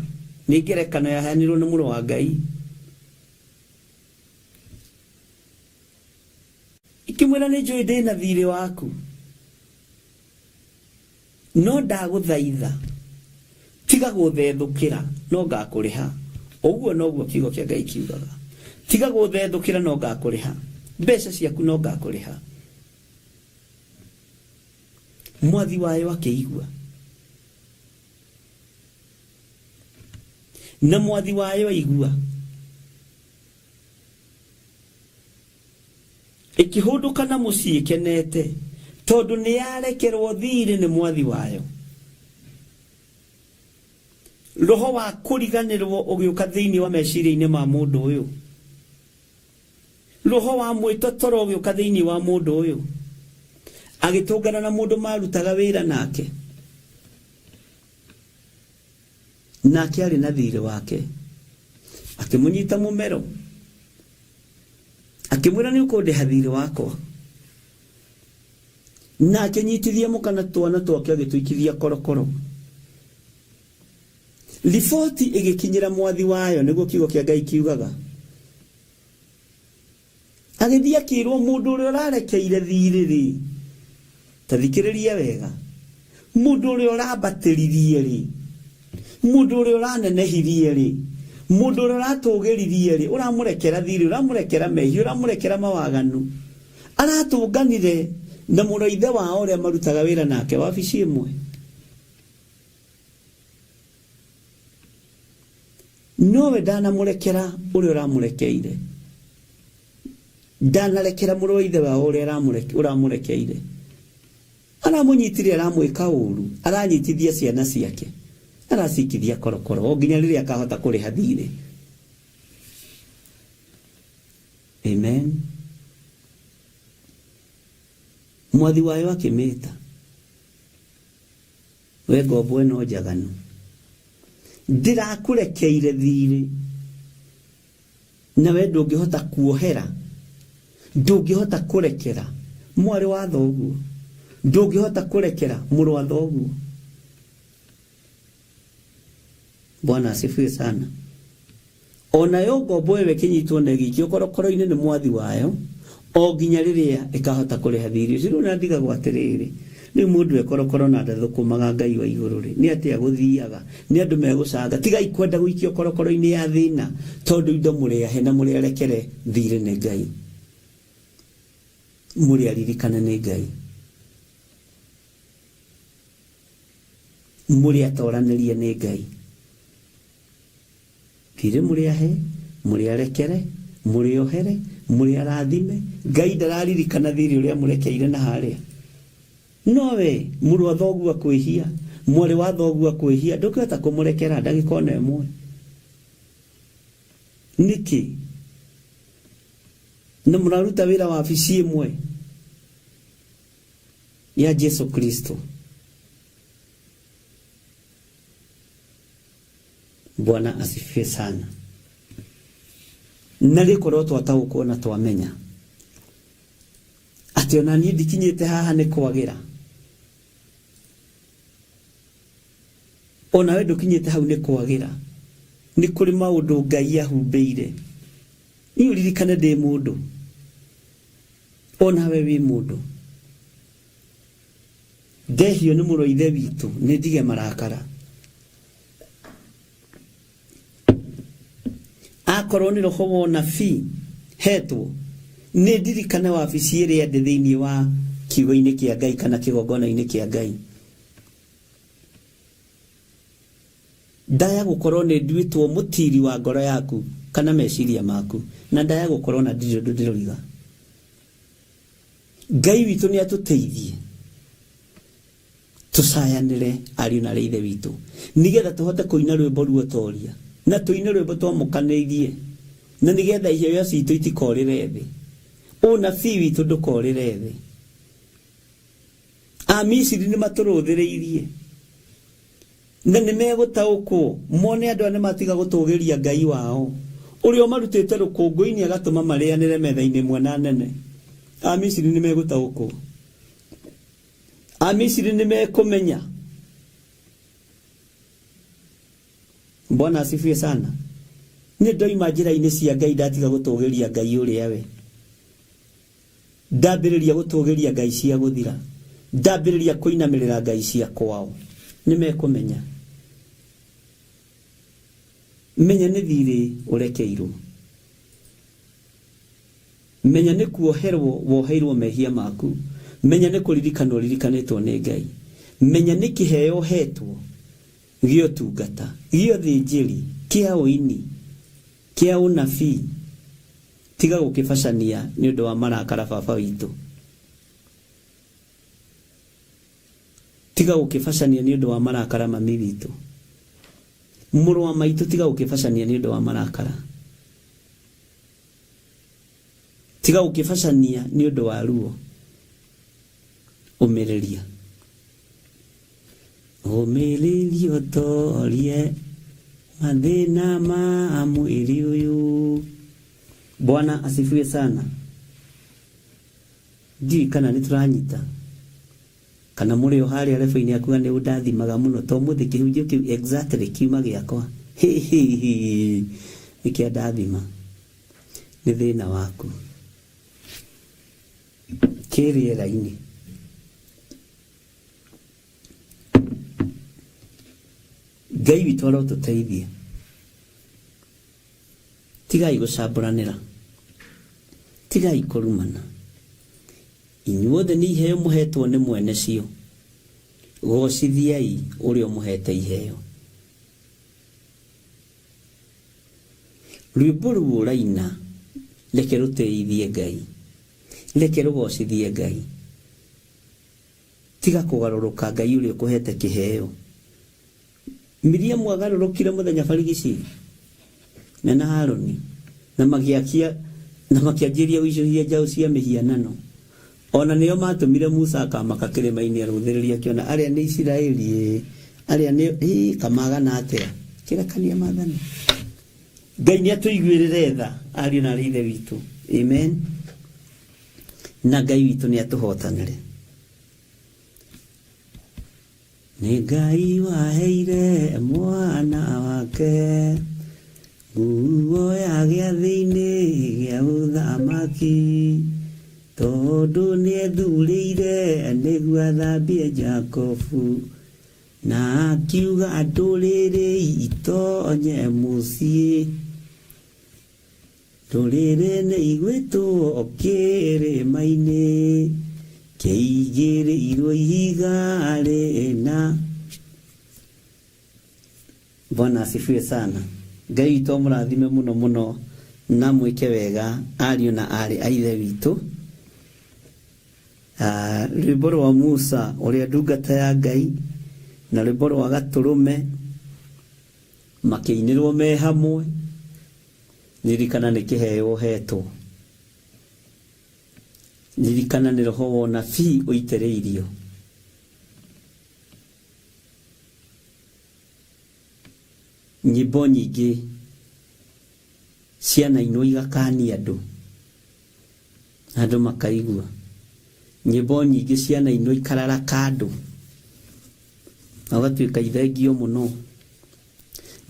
Nĩ ngerekano yaheanirwo nĩ mũrũ wa Ngai. Ikĩmwĩra, nĩ njũĩ ndĩ na thiirĩ waku, no ndagũthaitha tiga gũthethũkĩra, no ngakũrĩha. Ũguo noguo kiugo kĩa Ngai kiugaga, tiga gũthethũkĩra, no ngakũrĩha mbeca ciaku, no ngakũrĩha. Mwathi wayo akĩigua, na mwathi wayo aigua, ĩkĩhũndũka na mũciĩ ĩkenete, tondũ nĩ yarekerwo thiirĩ nĩ mwathi wayo. Roho wa kũriganĩrwo ũgĩũka thĩinĩ wa meciria-inĩ ma mũndũ ũyũ, roho wa mwĩtotoro ũgĩũka thĩinĩ wa mũndũ ũyũ, agĩtũngana na mũndũ marutaga wĩra nake, nake arĩ na thiirĩ wake, akĩmũnyita mũmero, akĩmwĩra, nĩ ũkũndĩha thiirĩ wakwa. Na akĩnyitithia mũka na twana twake, agĩtũikithia korokoro. Riboti ĩgĩkinyĩra mwathi wayo, nĩguo kiugo kĩa Ngai kiugaga. Agĩthiĩ akĩrwo, mũndũ ũrĩa ũrarekeire thiirĩ rĩ, ta thikĩrĩria wega, mũndũ ũrĩa ũrambatĩririe rĩ, mũndũ ũrĩa ũranenehirie rĩ, mũndũ ũrĩa ũratũgĩririe rĩ, ũramũrekera thiirĩ, ũramũrekera mehia, ũramũrekera mawaganu, aratũnganire na mũrũ wa ithe wao ũrĩa marutaga wĩra nake wabici ĩmwe. Nowe ndanamũrekera ũrĩa ũramũrekeire, ndanarekera mũrũ wa ithe wao ũrĩa ũramũrekeire. Aramũnyitire, aramwĩka ũru, aranyitithia ciana ciake, aracikithia korokoro o nginya rĩrĩa akahota kũrĩha thiirĩ. Amen. Mwathi wayo akĩmĩta, we ngombo ĩno njaganu, ndĩrakũrekeire thiirĩ, nawe ndũngĩhota kuohera, ndũngĩhota kũrekera mwarĩ wa thoguo, ndũngĩhota kũrekera mũrũ wa thoguo. Bwana asifiwe sana. Onayo ngombo ĩyo ĩkĩnyitwo na ĩgĩikio korokoro-inĩ nĩ mwathi wayo o nginya rĩrĩa ĩkahota kũrĩha thiirĩ ũcio. Rĩu na ndigagwo atĩrĩrĩ, rĩu mũndũ e korokoro na ndathũkũmaga Ngai wa igũrũ rĩ, nĩ atĩa gũthiaga? Nĩ andũ megũcanga. Tigai kwenda gũikio korokoro-inĩ ya thĩna, tondũ indo mũrĩ ahe na mũrĩ arekere thiirĩ nĩ Ngai, mũrĩ aririkane nĩ Ngai, mũrĩ atoranĩrie nĩ Ngai. Thiirĩ mũrĩ ahe, mũrĩ arekere, mũrĩ ohere, mũrĩ arathime. Ngai ndararirikana thiirĩ ũrĩa mũrekeire na harĩa. Nowe mũrũ wa thoguo akwĩhia, mwarĩ wa thoguo akwĩhia, ndũngĩhota kũmũrekera ndagĩka ona ĩmwe. Nĩkĩ? Na mũraruta wĩra wabici ĩmwe ya Jesu Kristo. Bwana asifiwe sana. Na rĩkorwo twataũkwo na twamenya atĩ ona niĩ ndikinyĩte haha nĩ kwagĩra, onawe ndũkinyĩte hau nĩ kwagĩra, nĩ kũrĩ maũndũ Ngai ahumbĩire. Niĩ ũririkane ndĩ mũndũ, onawe wĩ mũndũ. Ndehio nĩ mũrũ wa ithe witũ, nĩ ndige marakara. Akorwo nĩ roho wa ũnabii hetwo, Nĩ ndirikane wabici ĩrĩa ndĩ thĩinĩ wa kiugo-inĩ kĩa Ngai kana kĩgongona-inĩ kĩa Ngai. Ndaya gũkorwo nĩ nduĩtwo mũtiri wa ngoro yaku kana meciria maku, na ndaya gũkorwo na ndirĩ ũndũ ndĩroiga. Ngai witũ nĩ atũteithie tũcayanĩre ariũ na arĩ ithe witũ nĩgetha tũhote kũina rwĩmbo ruotoria na tũine rwĩmbo twamũkanĩirie na nĩgetha iheo citũ itikorĩre thĩ, ũnabii witũ ndũkorĩre thĩ. Amisiri nĩ matũrũthĩrĩirie na nĩ megũtaũkwo mone andũ aya nĩ matiga gũtũgĩria Ngai wao ũrĩa ũmarutĩte rũkũngũ-inĩ agatũma marĩanĩre metha-inĩ ĩmwe na nene. Amisiri nĩ megũtaũkwo, Amisiri nĩ mekũmenya. Bwana asifiwe sana. Nĩ ndoima njĩra-inĩ cia Ngai ndatiga gũtũgĩria Ngai ũrĩa we ndambĩrĩria gũtũgĩria ngai cia gũthira, ndambĩrĩria kũinamĩrĩra ngai cia kwao, nĩ mekũmenya. Menya nĩ thirĩ ũrekeirwo, menya nĩ kuoherwo woheirwo mehia maku, menya nĩ kũririkanwo ũririkanĩtwo nĩ Ngai, menya nĩ kĩheo ũhetwo gĩa ũtungata, gĩa ũthĩnjĩri, kĩa ũini, kĩa ũnabii. Tiga gũkĩbacania nĩ ũndũ wa marakara baba witũ. Tiga gũkĩbacania nĩ ũndũ wa marakara mami witũ. Mũrũ wa maitũ tiga gũkĩbacania nĩ ũndũ wa marakara. Tiga gũkĩbacania nĩ ũndũ wa ruo. Ũmĩrĩria. Ũmĩrĩria ũtorie mathĩna ma mwĩrĩ ũyũ. Bwana asifiwe sana. Ndiũĩ kana nĩ tũranyita kana mũrĩ o harĩa rebo-inĩ akuga nĩ ũndathimaga mũno to mũthĩ kĩhunjio kĩu exactly kiuma gĩakwa nĩ kĩa ndathima nĩ thĩna waku kĩ rĩera-inĩ. Ngai witũ arotũteithia. Tigai gũcambũranĩra, tigai kũrumana. Inyuothe nĩ iheo mũhetwo nĩ mwene cio. Gocithiai ũrĩa ũmũhete iheo. Rwĩmbo rũu ũraina reke rũtĩithie Ngai, reke rũgocithie Ngai. Tiga kũgarũrũka Ngai ũrĩa ũkũhete kĩheo. Miriamu agarũrũkire mũthenya barigici mena Harũni na magĩakia na makĩanjĩrĩria gũicũhia njaũ cia mĩhianano. O na nĩo maatũmire Musa akamaka kĩrĩma-inĩ arũthĩrĩrie akĩona arĩa nĩ Isiraeli ĩĩ, arĩa nĩ ĩĩ kamagana atĩa. Kĩrekania maathani. Ngai nĩ atũiguĩrĩre tha ariũ na arĩ ithe witũ. Amen. Na Ngai witũ nĩ atũhotanĩre. Nĩ Ngai waheire mwana wake nguo ya gĩathĩ-inĩ gĩa ũthamaki, tondũ nĩethurĩire nĩguo athambie Jakobu, na akiuga ndũrĩrĩ itonye mũciĩ. Ndũrĩrĩ nĩ igwĩtwo kĩrĩma-inĩ kĩigĩrĩirwo ihiga rĩna. Bwana asifiwe sana. Ngai witũ amũrathime mũno mũno na mwĩke wega ariũ na aarĩ a ithe witũ. Ah, rwĩmbo rwa Musa ũrĩa ndungata ya Ngai na rwĩmbo rwa Gatũrũme makĩinĩrwo me hamwe. Ririkana nĩ kĩheo ũhetwo. Ririkana nĩ roho wa ũnabii ũitĩrĩirio. Nyĩmbo nyingĩ cianainwo igakania andũ, andũ makaigua. Nyĩmbo nyingĩ cianainwo ikararaka andũ, na ũgatuĩka ithengio mũno.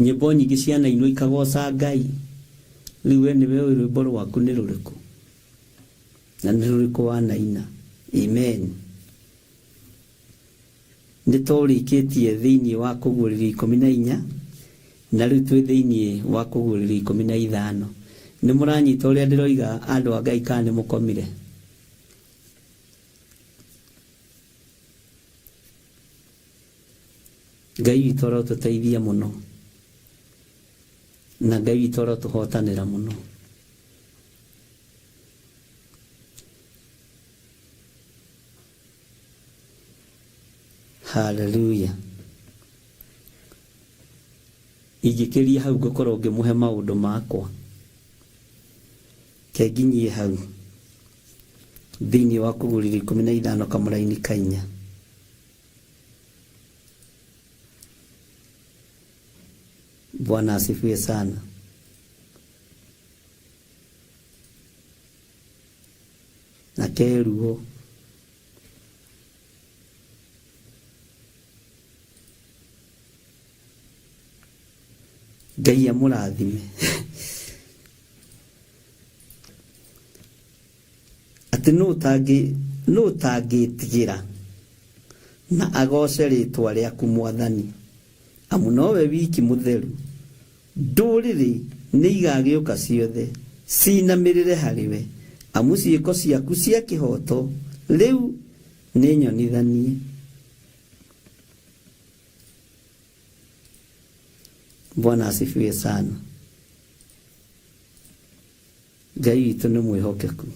Nyĩmbo nyingĩ cianainwo ikagoca Ngai. Rĩu we nĩwe ũĩ rwĩmbo rwaku nĩ rũrĩkũ na nĩ rũrĩkũ wanaina. Amen. Nĩ tũrĩkĩtie thĩinĩ wa kũguũrĩrio 14 na rĩu twĩ thĩinĩ wa kũguũrĩrio 15. Nĩ mũranyita ũrĩa ndĩroiga andũ a Ngai kana nĩ mũkomire? Ngai witũ arotũteithia mũno na Ngai witũ arotũhotanĩra mũno. Haleluya. Ingĩkĩria hau ngũkorwo ngĩmũhe maũndũ makwa. Kenginyie hau thĩinĩ wa kũgũrĩra 15 kamũraini ka inya. Bwana asifiwe sana. Na keruo Ngai amũrathime. Atĩ nũ ũtangĩ nũ ũtangĩtigĩra na agoce rĩtwa rĩaku Mwathani, amu nowe wiki mũtheru. Ndũrĩrĩ nĩigagĩũka ciothe cinamĩrĩre harĩwe, amu ciĩko ciaku cia kĩhooto rĩu nĩ nyonithanie. Bwana asifiwe sana. Ngai witũ nĩ mwĩhokeku.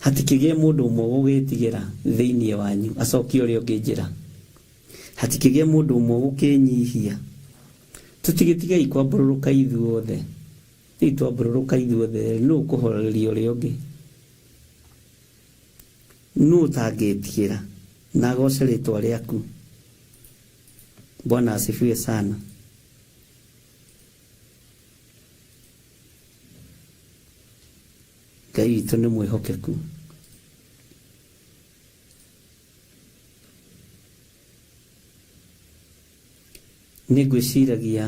Hatikĩgĩe mũndũ ũmwe ũgũgĩtigĩra thĩinĩ wanyu acokie ũrĩa ũngĩ njĩra. Hatikĩgĩe mũndũ ũmwe ũgũkĩnyihia. Tũtigĩtigei kwambũrũrũka ithuothe. Rĩu twambũrũrũka ithuothe nũ ũkũhoreria ũrĩa ũngĩ? Nũ ũtangĩtigĩra na agoce rĩtwa rĩaku? Bwana asifiwe sana. Ngai witũ nĩ mwĩhokeku. Nĩ ngwĩciragia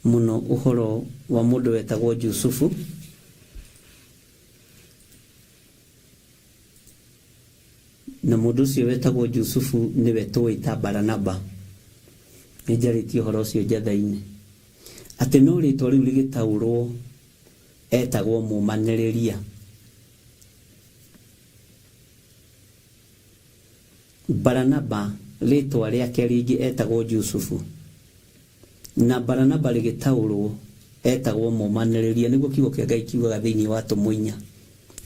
mũno ũhoro wa mũndũ wetagwo Jusufu. Na mũndũ ũcio wetagwo Jusufu nĩwe tũĩ ta Baranaba. Nĩ njarĩtie ũhoro ũcio njatha-inĩ. Atĩ no rĩtwa rĩu rĩgĩtaũrwo etagwo mũmanĩrĩria. Baranaba rĩtwa rĩake rĩngĩ etagwo Jusufu. Na Baranaba rĩgĩtaũrwo etagwo mũmanĩrĩria nĩguo kiugo kĩa Ngai kiugaga thĩinĩ wa Atũmwo inya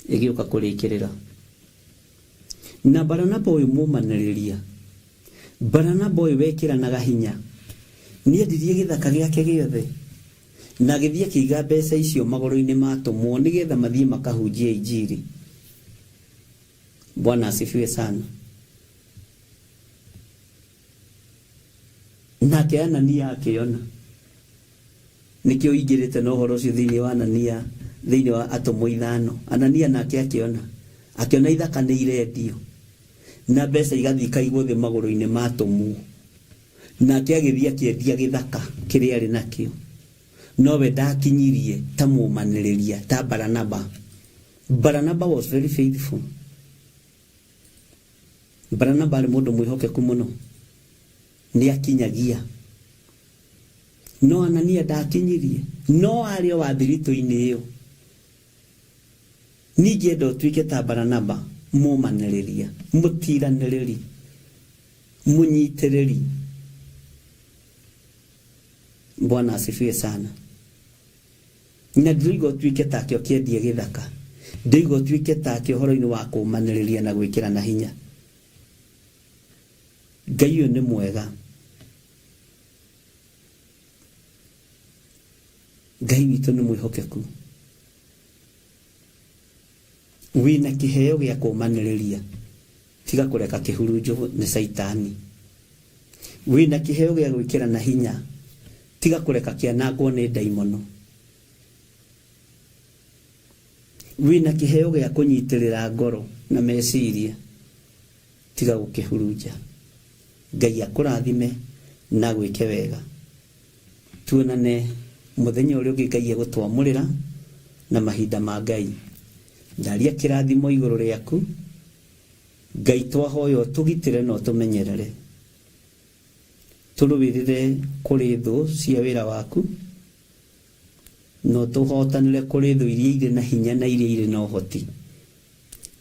ĩgĩũka kũrĩkĩrĩra. Na Baranaba ũyũ mũmanĩrĩria, Baranaba ũyũ wekĩranaga hinya, nĩendirie gĩthaka gĩake gĩothe na agĩthiĩ akĩiga mbeca icio magũrũ-inĩ ma atũmwo nĩgetha mathiĩ makahunjie injiri. Bwana asifiwe sana. Nake Anania akĩona. Nĩkĩo ingĩrĩte na ũhoro ũcio thĩinĩ wa Anania, thĩinĩ wa atũmwo ithano. Anania nake akĩona. Akĩona ithaka nĩ irendio. Na mbeca igathiĩ ikaigwo thĩ magũrũ-inĩ ma atũmwo. Nake agĩthiĩ akĩendia gĩthaka kĩrĩa arĩ nakĩo. Nowe ndakinyirie ta mũmanĩrĩria ta Baranaba. Baranaba was very faithful. Baranaba arĩ mũndũ mwĩhokeku mũno. Nĩ akinyagia. No Anania ndakinyirie. No arĩ o wa thiritũ-inĩ ĩyo. Ningĩenda ũtuĩke ta Baranaba, mũmanĩrĩria, mũtiranĩrĩri, mũnyitĩrĩri. Bwana asifiwe sana. Na ndĩroiga ũtuĩke take ũkĩendia gĩthaka. Ndĩroiga ũtuĩke take ũhoro-inĩ wa kũmanĩrĩria na gwĩkĩrana hinya. Ngai ũyũ nĩ mwega. Ngai witũ nĩ mwĩhokeku. Wĩna kĩheo gĩa kũmanĩrĩria, tiga kũreka kĩhurunjwo nĩ Caitani. Wĩna kĩheo gĩa gwĩkĩrana hinya, tiga kũreka kĩanangwo nĩ ndaimono. Wĩna kĩheo gĩa kũnyitĩrĩra ngoro na meciria, tiga gũkĩhurunja. Ngai akũrathime na agwĩke wega. Tuonane mũthenya ũrĩa ũngĩ Ngai egũtwamũrĩra na mahinda ma Ngai. Ndaria kĩrathimo igũrũ rĩaku. Ngai twahoya ũtũgitĩre na ũtũmenyerere. Tũrũĩrĩre kũrĩ thũ cia wĩra waku. Na ũtũhotanĩre kũrĩ thũ iria irĩ na hinya na iria irĩ na ũhoti,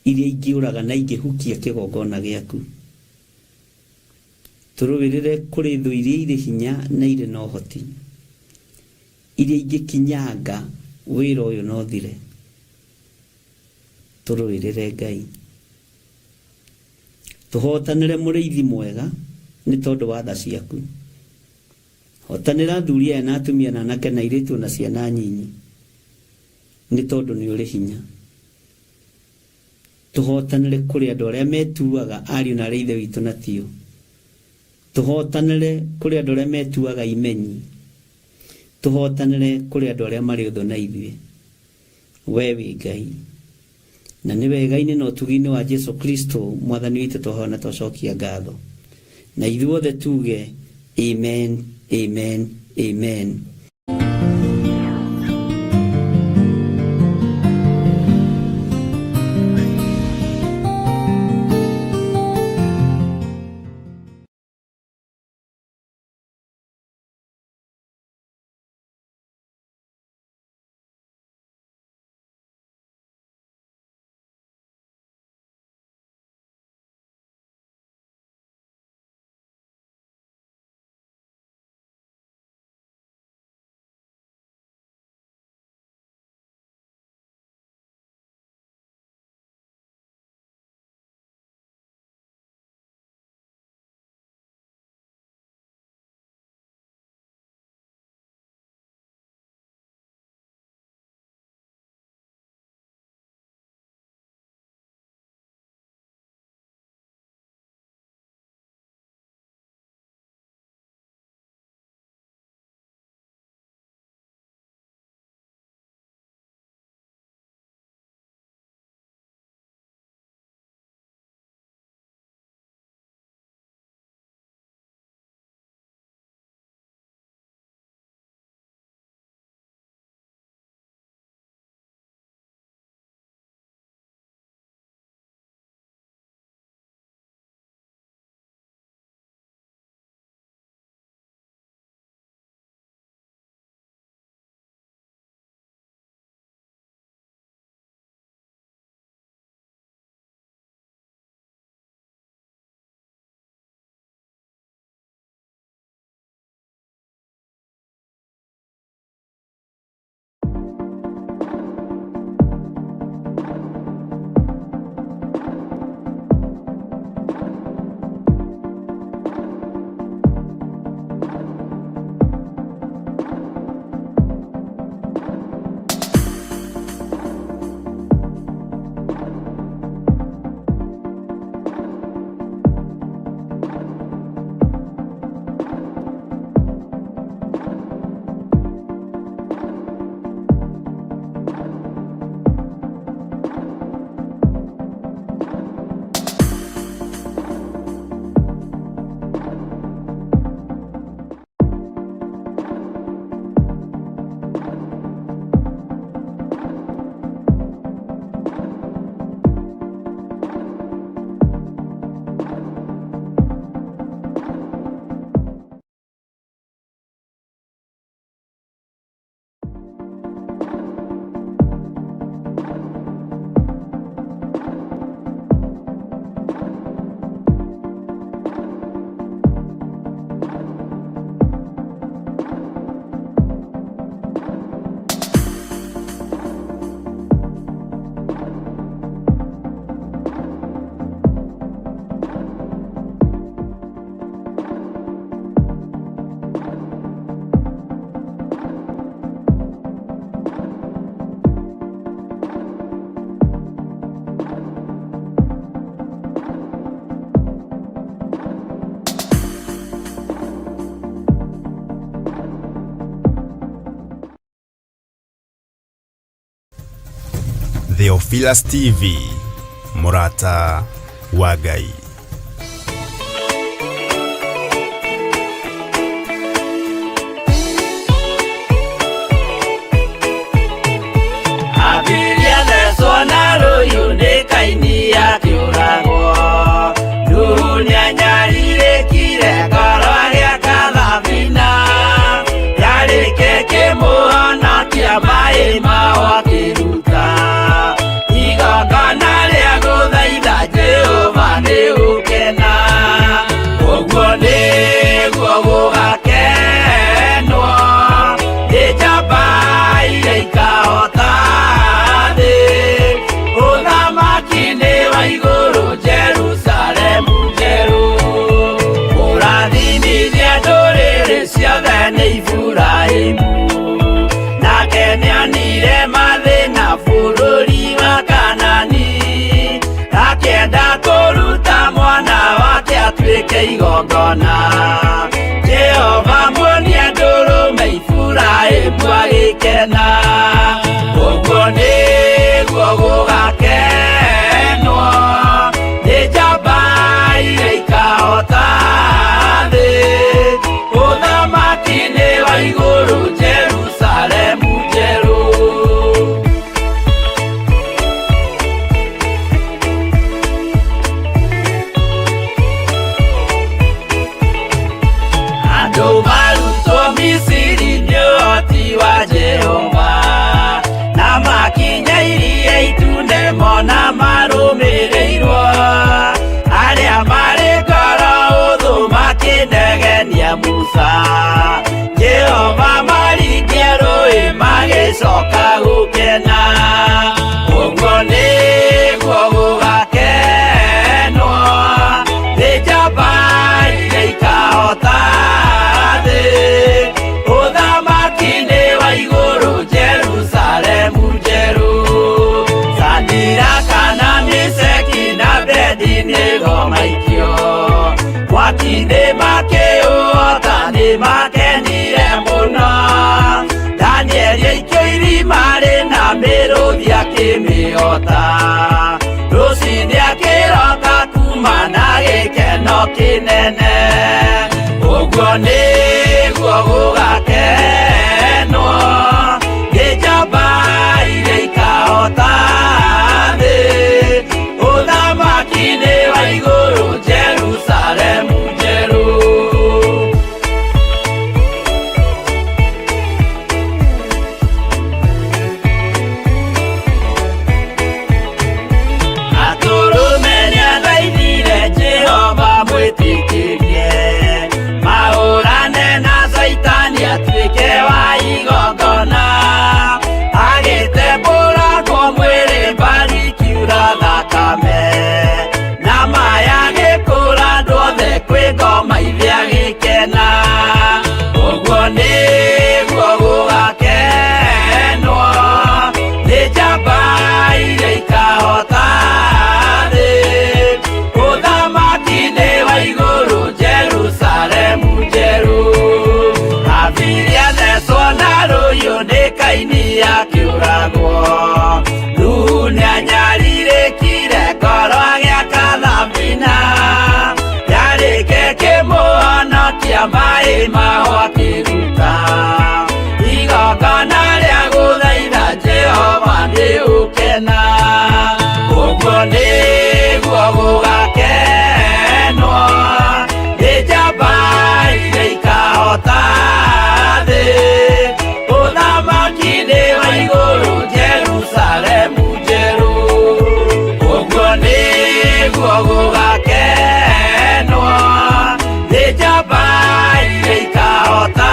iria ingĩũraga na ingĩhukia kĩgongona gĩaku. Tũrũĩrĩre kũrĩ thũ iria irĩ hinya na irĩ na ũhoti, iria ingĩkinyanga wĩra ũyũ na ũthire. Tũrũĩrĩre Ngai. Tũhotanĩre mũrĩithi mwega nĩ tondũ wa tha ciaku. Hotanĩra athuri aya na atumia na anake na airĩtu na ciana nyinyi nĩ tondũ nĩ ũrĩ hinya. Tũhotanĩre kũrĩ andũ arĩa metuaga ariũ na arĩ ithe witũ na tio. Tũhotanĩre kũrĩ andũ arĩa metuaga imenyi. Tũhotanĩre kũrĩ andũ arĩa marĩ ũthũ na ithuĩ. We wĩ Ngai. Na nĩ wega-inĩ na ũtugi-inĩ wa Jesu Kristo mwathani witũ twahoya na twacokia ngatho. Na ithuothe tuge amen, amen, amen. Theophilus TV, Murata wa Ngai. Abiria thecwo na rũhiũ nĩ Kaini akĩũragwo. Nuhu nĩanyarirĩkire ngoro agĩaka thabina. Yarĩke kĩmũhonokia. maĩ mao akĩruta igongona rĩa gũthaitha Jehova nĩ gũkena ũguo nĩguo gũgakenwo nĩ njamba iria ikahota thĩ ũthamaki nĩ wa igũrũ Jerusalemu njerũ kũrathimithia ndũrĩrĩ ciothe nĩ Iburahĩmu nake nĩonire mathĩna bũrũri wa Kanani akĩenda kũruta mwana wake atuĩke igongona Jehova muonia ndũrũme Iburahĩmu agĩkena ũguo nĩguo gũgakenwo nĩ njamba iria ikahota thĩ ũthamaki nĩ wa igũrũ Jerusalemu njerũ. Andũ marutwo Misiri nĩ ũhoti wa Jehova na makinya iria itune mona marũmĩrĩirwo arĩa marĩ ngoro ũthũ makĩnegenia Musa Jehova maringia rũĩ magĩcoka gũkena ũguo nĩguo gũgakenwo nĩ njamba iria ikahota thĩ ũthamaki nĩ wa igũrũ Jerusalemu njerũ Sadiraka na Meshaki na Abednego maikio mwaki-inĩ makĩũhota nĩ makenire mũno Danieli aikio irima rĩna mĩrũthi akĩmĩhota rũcinĩ akĩroka kuma na gĩkeno kĩnene ũguo nĩguo gũgakenwo nĩ njamba iria ikahota thĩ ũthamaki nĩ wa igũrũ Jerusalemu njerũ. Atũrũme nĩathaithire Jehova mwĩtĩkĩrie mahũrane na Caitani atuĩke wa igongona agĩtembũrangwo mwĩrĩ mbari kiura thakame na maya gĩkũra andũ othe kwĩ ngoma ithe agĩkena ũguo nĩguo gũgakenwo nĩ njamba iria ikahota thĩ ũthamaki nĩ wa igũrũ Jerusalemu njerũ Habili athecwo na rũhiũ nĩ Kaini akĩũragwo Nuhu nĩanyarirĩkire ngoro agĩaka thabina yarĩke kĩmũhonokia maĩ mao akĩruta igongona rĩa gũthaitha Jehova nĩ ũkena ũguo nĩguo gũgakenwo nĩ njamba iria ikahota thĩ ũthamaki nĩ wa igũrũ Jerusalemu njerũ ũguo nĩguo gũgakenwo nĩ njamba iria ikahota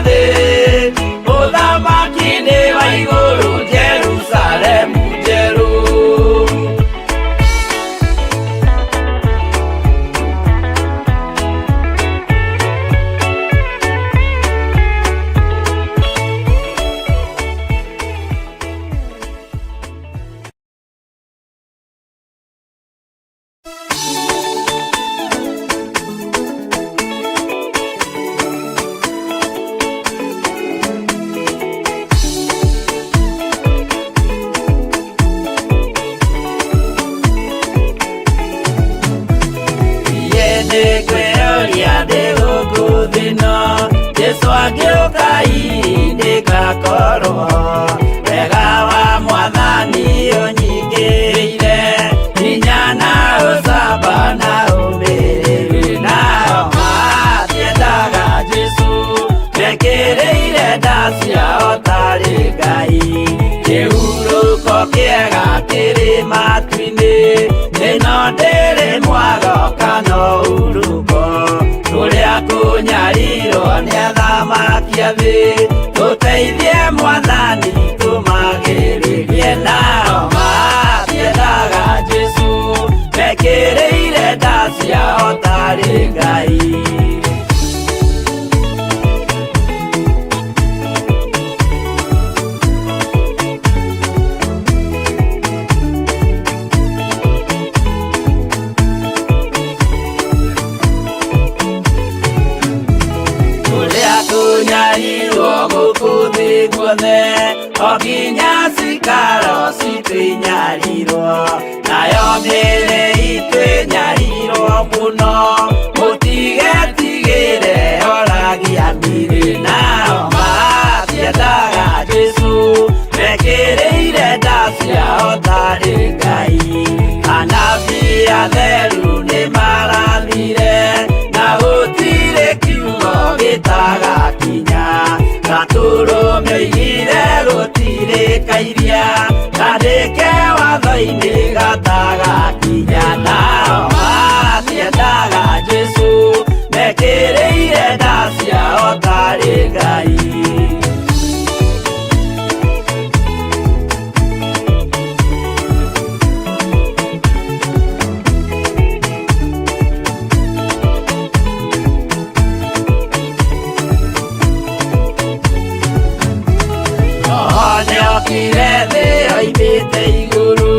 thĩ ũthamaki nĩ wa igũrũ Jerusalemu njerũ. Niĩ kwĩyũria ndĩ gũkũ thĩ ĩno Jesũ angĩũka hihi ndĩgakorwo wega wa mwathani ũnyingĩrĩire hinya na ũcamba na ũmĩrĩru nao matiendaga Jesũ mekĩrĩire nda ciao tarĩ Ĩno ndĩrĩ mwago kana ũhurũko, tũrĩa kũnyarirwo nĩ athamaki a thĩ, tũteithie Mwathani tũmagĩrĩrie nao matiendaga Jesũ, mekĩrĩire nda ciao tarĩ Ngai. Tũrĩa tũnyarirwo gũkũ thĩ guothe, o nginya cikaro citũ inyarirwo, nayo mĩĩrĩ itũ ĩnyarirwo mũno, mũtigetigĩre oragia mĩĩrĩ nao matiendaga Jesũ, mekĩrĩire nda ciao tarĩ Ngai. Anabii atheru nĩmarathire, na gũtirĩ kiugo gĩtagakinya, gatũrũme oigire gũtirĩ kairia, kandĩke watho-inĩ gatagakinya, nao matiendaga Jesũ, mekĩrĩire nda ciao tarĩ Ngai. Nĩokire thĩ oimĩte igũrũ,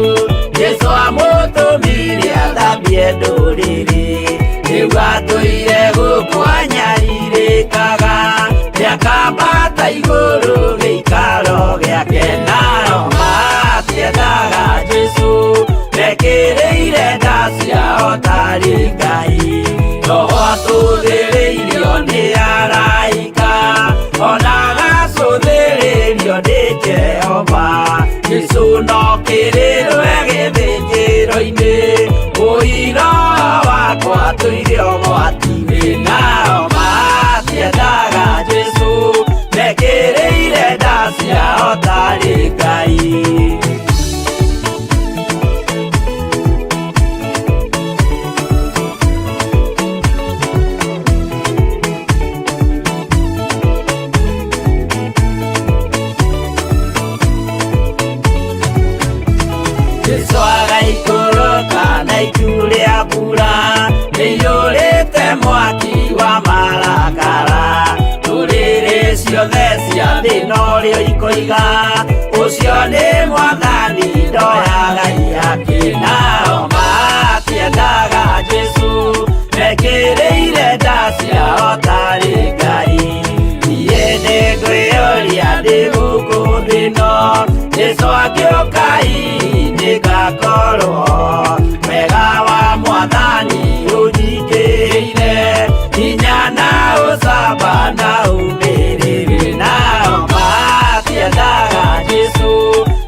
Jesũ amũtũmire athambie ndũrĩrĩ, rĩu atũire gũkũ anyarirĩkaga, nĩakambata igũrũ gĩikaro gĩake, nao matiendaga Jesũ, mekĩrĩire nda ciao tarĩ Ngai. Roho atũthĩrĩirio nĩ araika, ona agacũthĩrĩrio nĩ Jehova, Jesũ no kĩrĩrwe gĩthĩnjĩro-inĩ, ũira wakwa tũire ũgwati-inĩ, nao matiendaga Jesũ, mekĩrĩire nda ciao tarĩ Ngai. Jesũ agaikũrũka na itu rĩa mbura, rĩiyũrĩte mwaki wa marakara, ndũrĩrĩ ciothe cia thĩ norĩo ikoiga, ũcio nĩ Mwathani ndoyaga ihaki, nao matiendaga Jesũ, mekĩrĩire nda ciao tarĩ Ngai. Niĩ nĩngwĩyũria ndĩ gũkũ thĩ ĩno, Jesũ angĩũka hihi nĩngakorwo, wega wa Mwathani ũnyingĩrĩire, hinya na ũcamba na ũmĩrĩru, nao matiendaga Jesũ,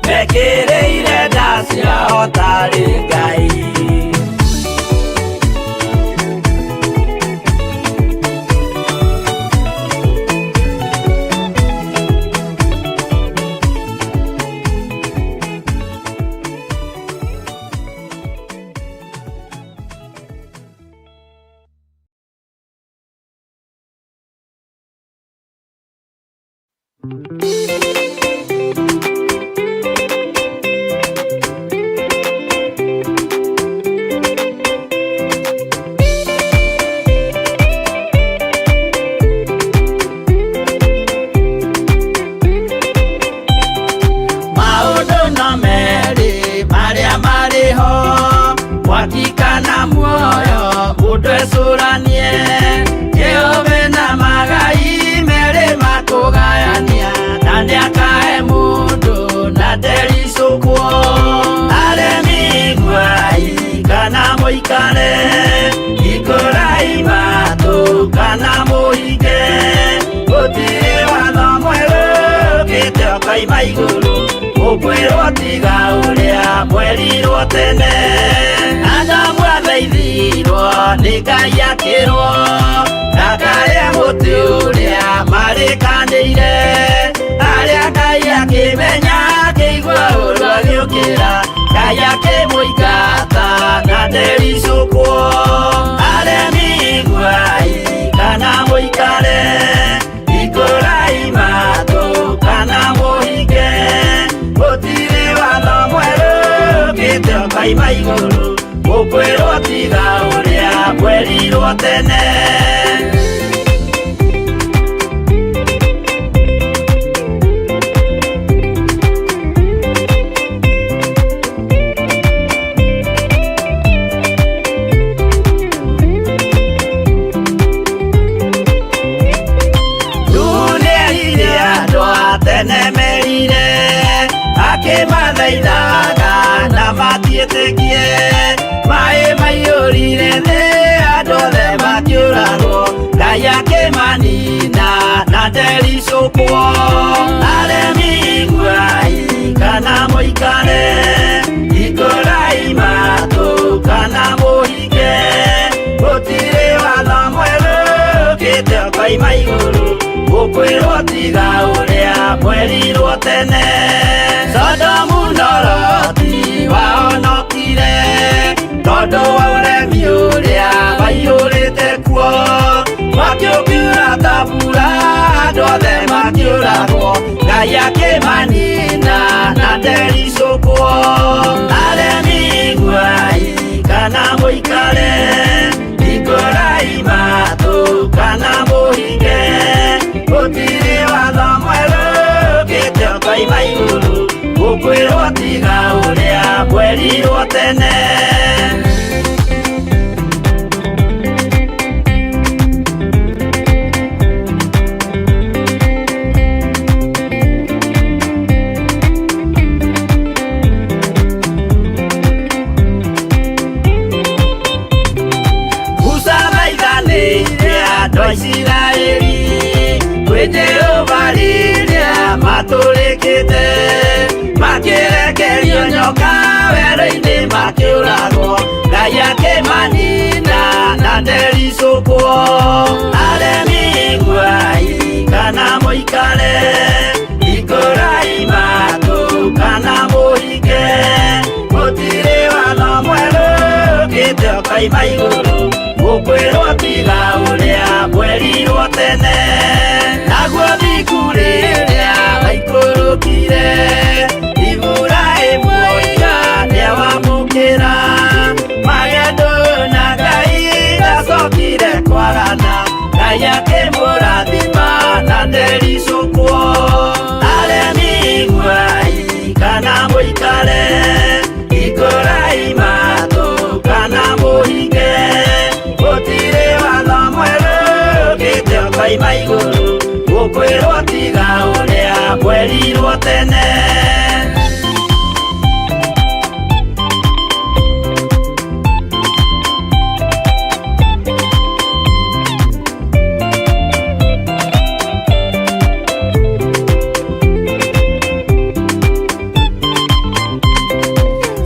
mekĩrĩire nda ciao tarĩ Ngai. Maũndũ no merĩ marĩa marĩ ho, mwaki kana muoyo, mũndũ ecũranie, Jehova na magai merĩ makũgayania, na nĩakahe mũndũ na ndericũkwo. Aremi iguai kana mũikare, hingũrai matũ kana mũhinge, gũtirĩ watho mwerũ ũkĩte ũkoima igũrũ, ũkwĩrwo tiga ũrĩa mwerirwo tene. Adamu athaithirwo nĩ Ngai akĩrwo, ndakarĩe mũtĩ ũrĩa marĩkanĩire, arĩa Ngai akĩmenya akĩigua ũũru agĩũkĩra, Ngai akĩmũingata na ndericũkwo. Aremi iguai kana mũikare, hingũrai matũ kana mũhinge, gũtirĩ watho mwerũ ũkĩte ũkoima igũrũ, mũkwĩrwo tiga ũrĩa mwerirwo tene. Nĩerire andũ a tene merire, akĩmathaithaga na matiĩtĩkie. Maĩ maiyũrire thĩ, andũ othe makĩũragwo, Ngai akĩmanina na ndericũkwo. Aremi iguai kana mũikare, hingũrai matũ kana mũhinge, gũtirĩ watho mwerũ ũkĩte ũkoima igũrũ, mũkwĩrwo tiga ũrĩa mwerirwo tene. Sodomu na Loti wahonokire tondũ wa ũremi ũrĩa waiyũrĩte kuo, mwaki ũkiura ta mbura, andũ othe makĩũragwo, Ngai akĩmanina na ndericũkwo. Aremi iguai kana mũikare, hingũrai matũ kana mũhinge, gũtirĩ watho mwerũ ũkĩte ũkoima igũrũ, mũkwĩrwo tiga ũrĩa mwerirwo tene. Musa thaithanĩire andũ a Isiraeli kwĩ Jehova rĩrĩa matũrĩkĩte, makĩrekerio nyoka werũ-inĩ makĩũragwo, Ngai akĩmanina na ndericũkwo. Aremi iguai kana mũikare, hingũrai matũ kana mũhinge, gũtirĩ watho mwerũ ũkĩte ũkoima igũrũ, mũkwĩrwo tiga ũrĩa mwerirwo tene. Naguo thiku rĩrĩa waikũrũkire, Iburahĩmu oiga nĩawamũkĩra, magendo na Ngai ndacokire kwagana, Ngai akĩmũrathima na ndericũkwo. Aremi iguai kana mũikare, hingũrai matũ kana mũhinge, gũtirĩ watho mwerũ ũkĩte ũkoima igũrũ, mũkwĩrwo tiga ũrĩa mwerirwo tene.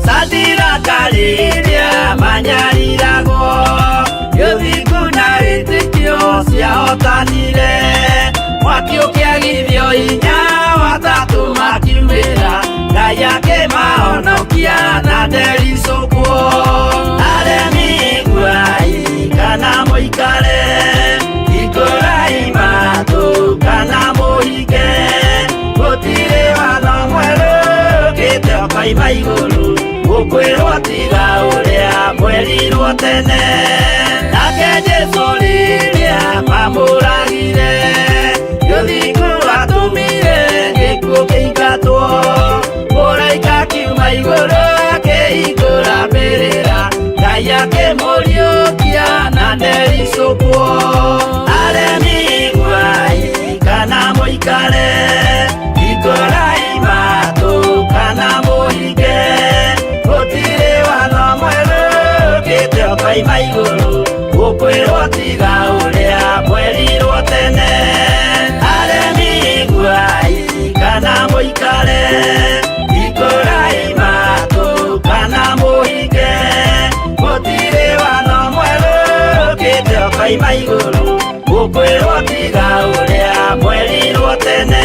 Sadiraka rĩrĩa manyariragwo, gĩthingu na wĩtĩkio ciahotanire, mwaki ũkĩagithio hinya watatũ makiumĩra, Ngai akĩmahonokia na ndericũkwo. Aremi iguai kana mũikare, hingũrai matũ kana mũhinge, gũtirĩ watho mwerũ ũkĩte ũkoima igũrũ, mũkwĩrwo tiga ũrĩa mwerirwo tene. Nake Jesũ rĩrĩa mamũragire, gĩthingu atũmire gĩkuũ kĩingatwo, mũraika akiuma igũrũ akĩhingũra mbĩrĩra, Ngai akĩmũriũkia na ndericũkwo. Aremi iguai kana mũikare, hingũrai matũ kana mũhinge, gũtirĩ watho mwerũ ũkĩte ũkoima igũrũ, mũkwĩrwo tiga ũrĩa mwerirwo tene. Aremi iguai kana mũikare, hingũrai matũ kana mũhinge, gũtirĩ watho mwerũ ũkĩte ũkoima igũrũ, mũkwĩrwo tiga ũrĩa mwerirwo tene.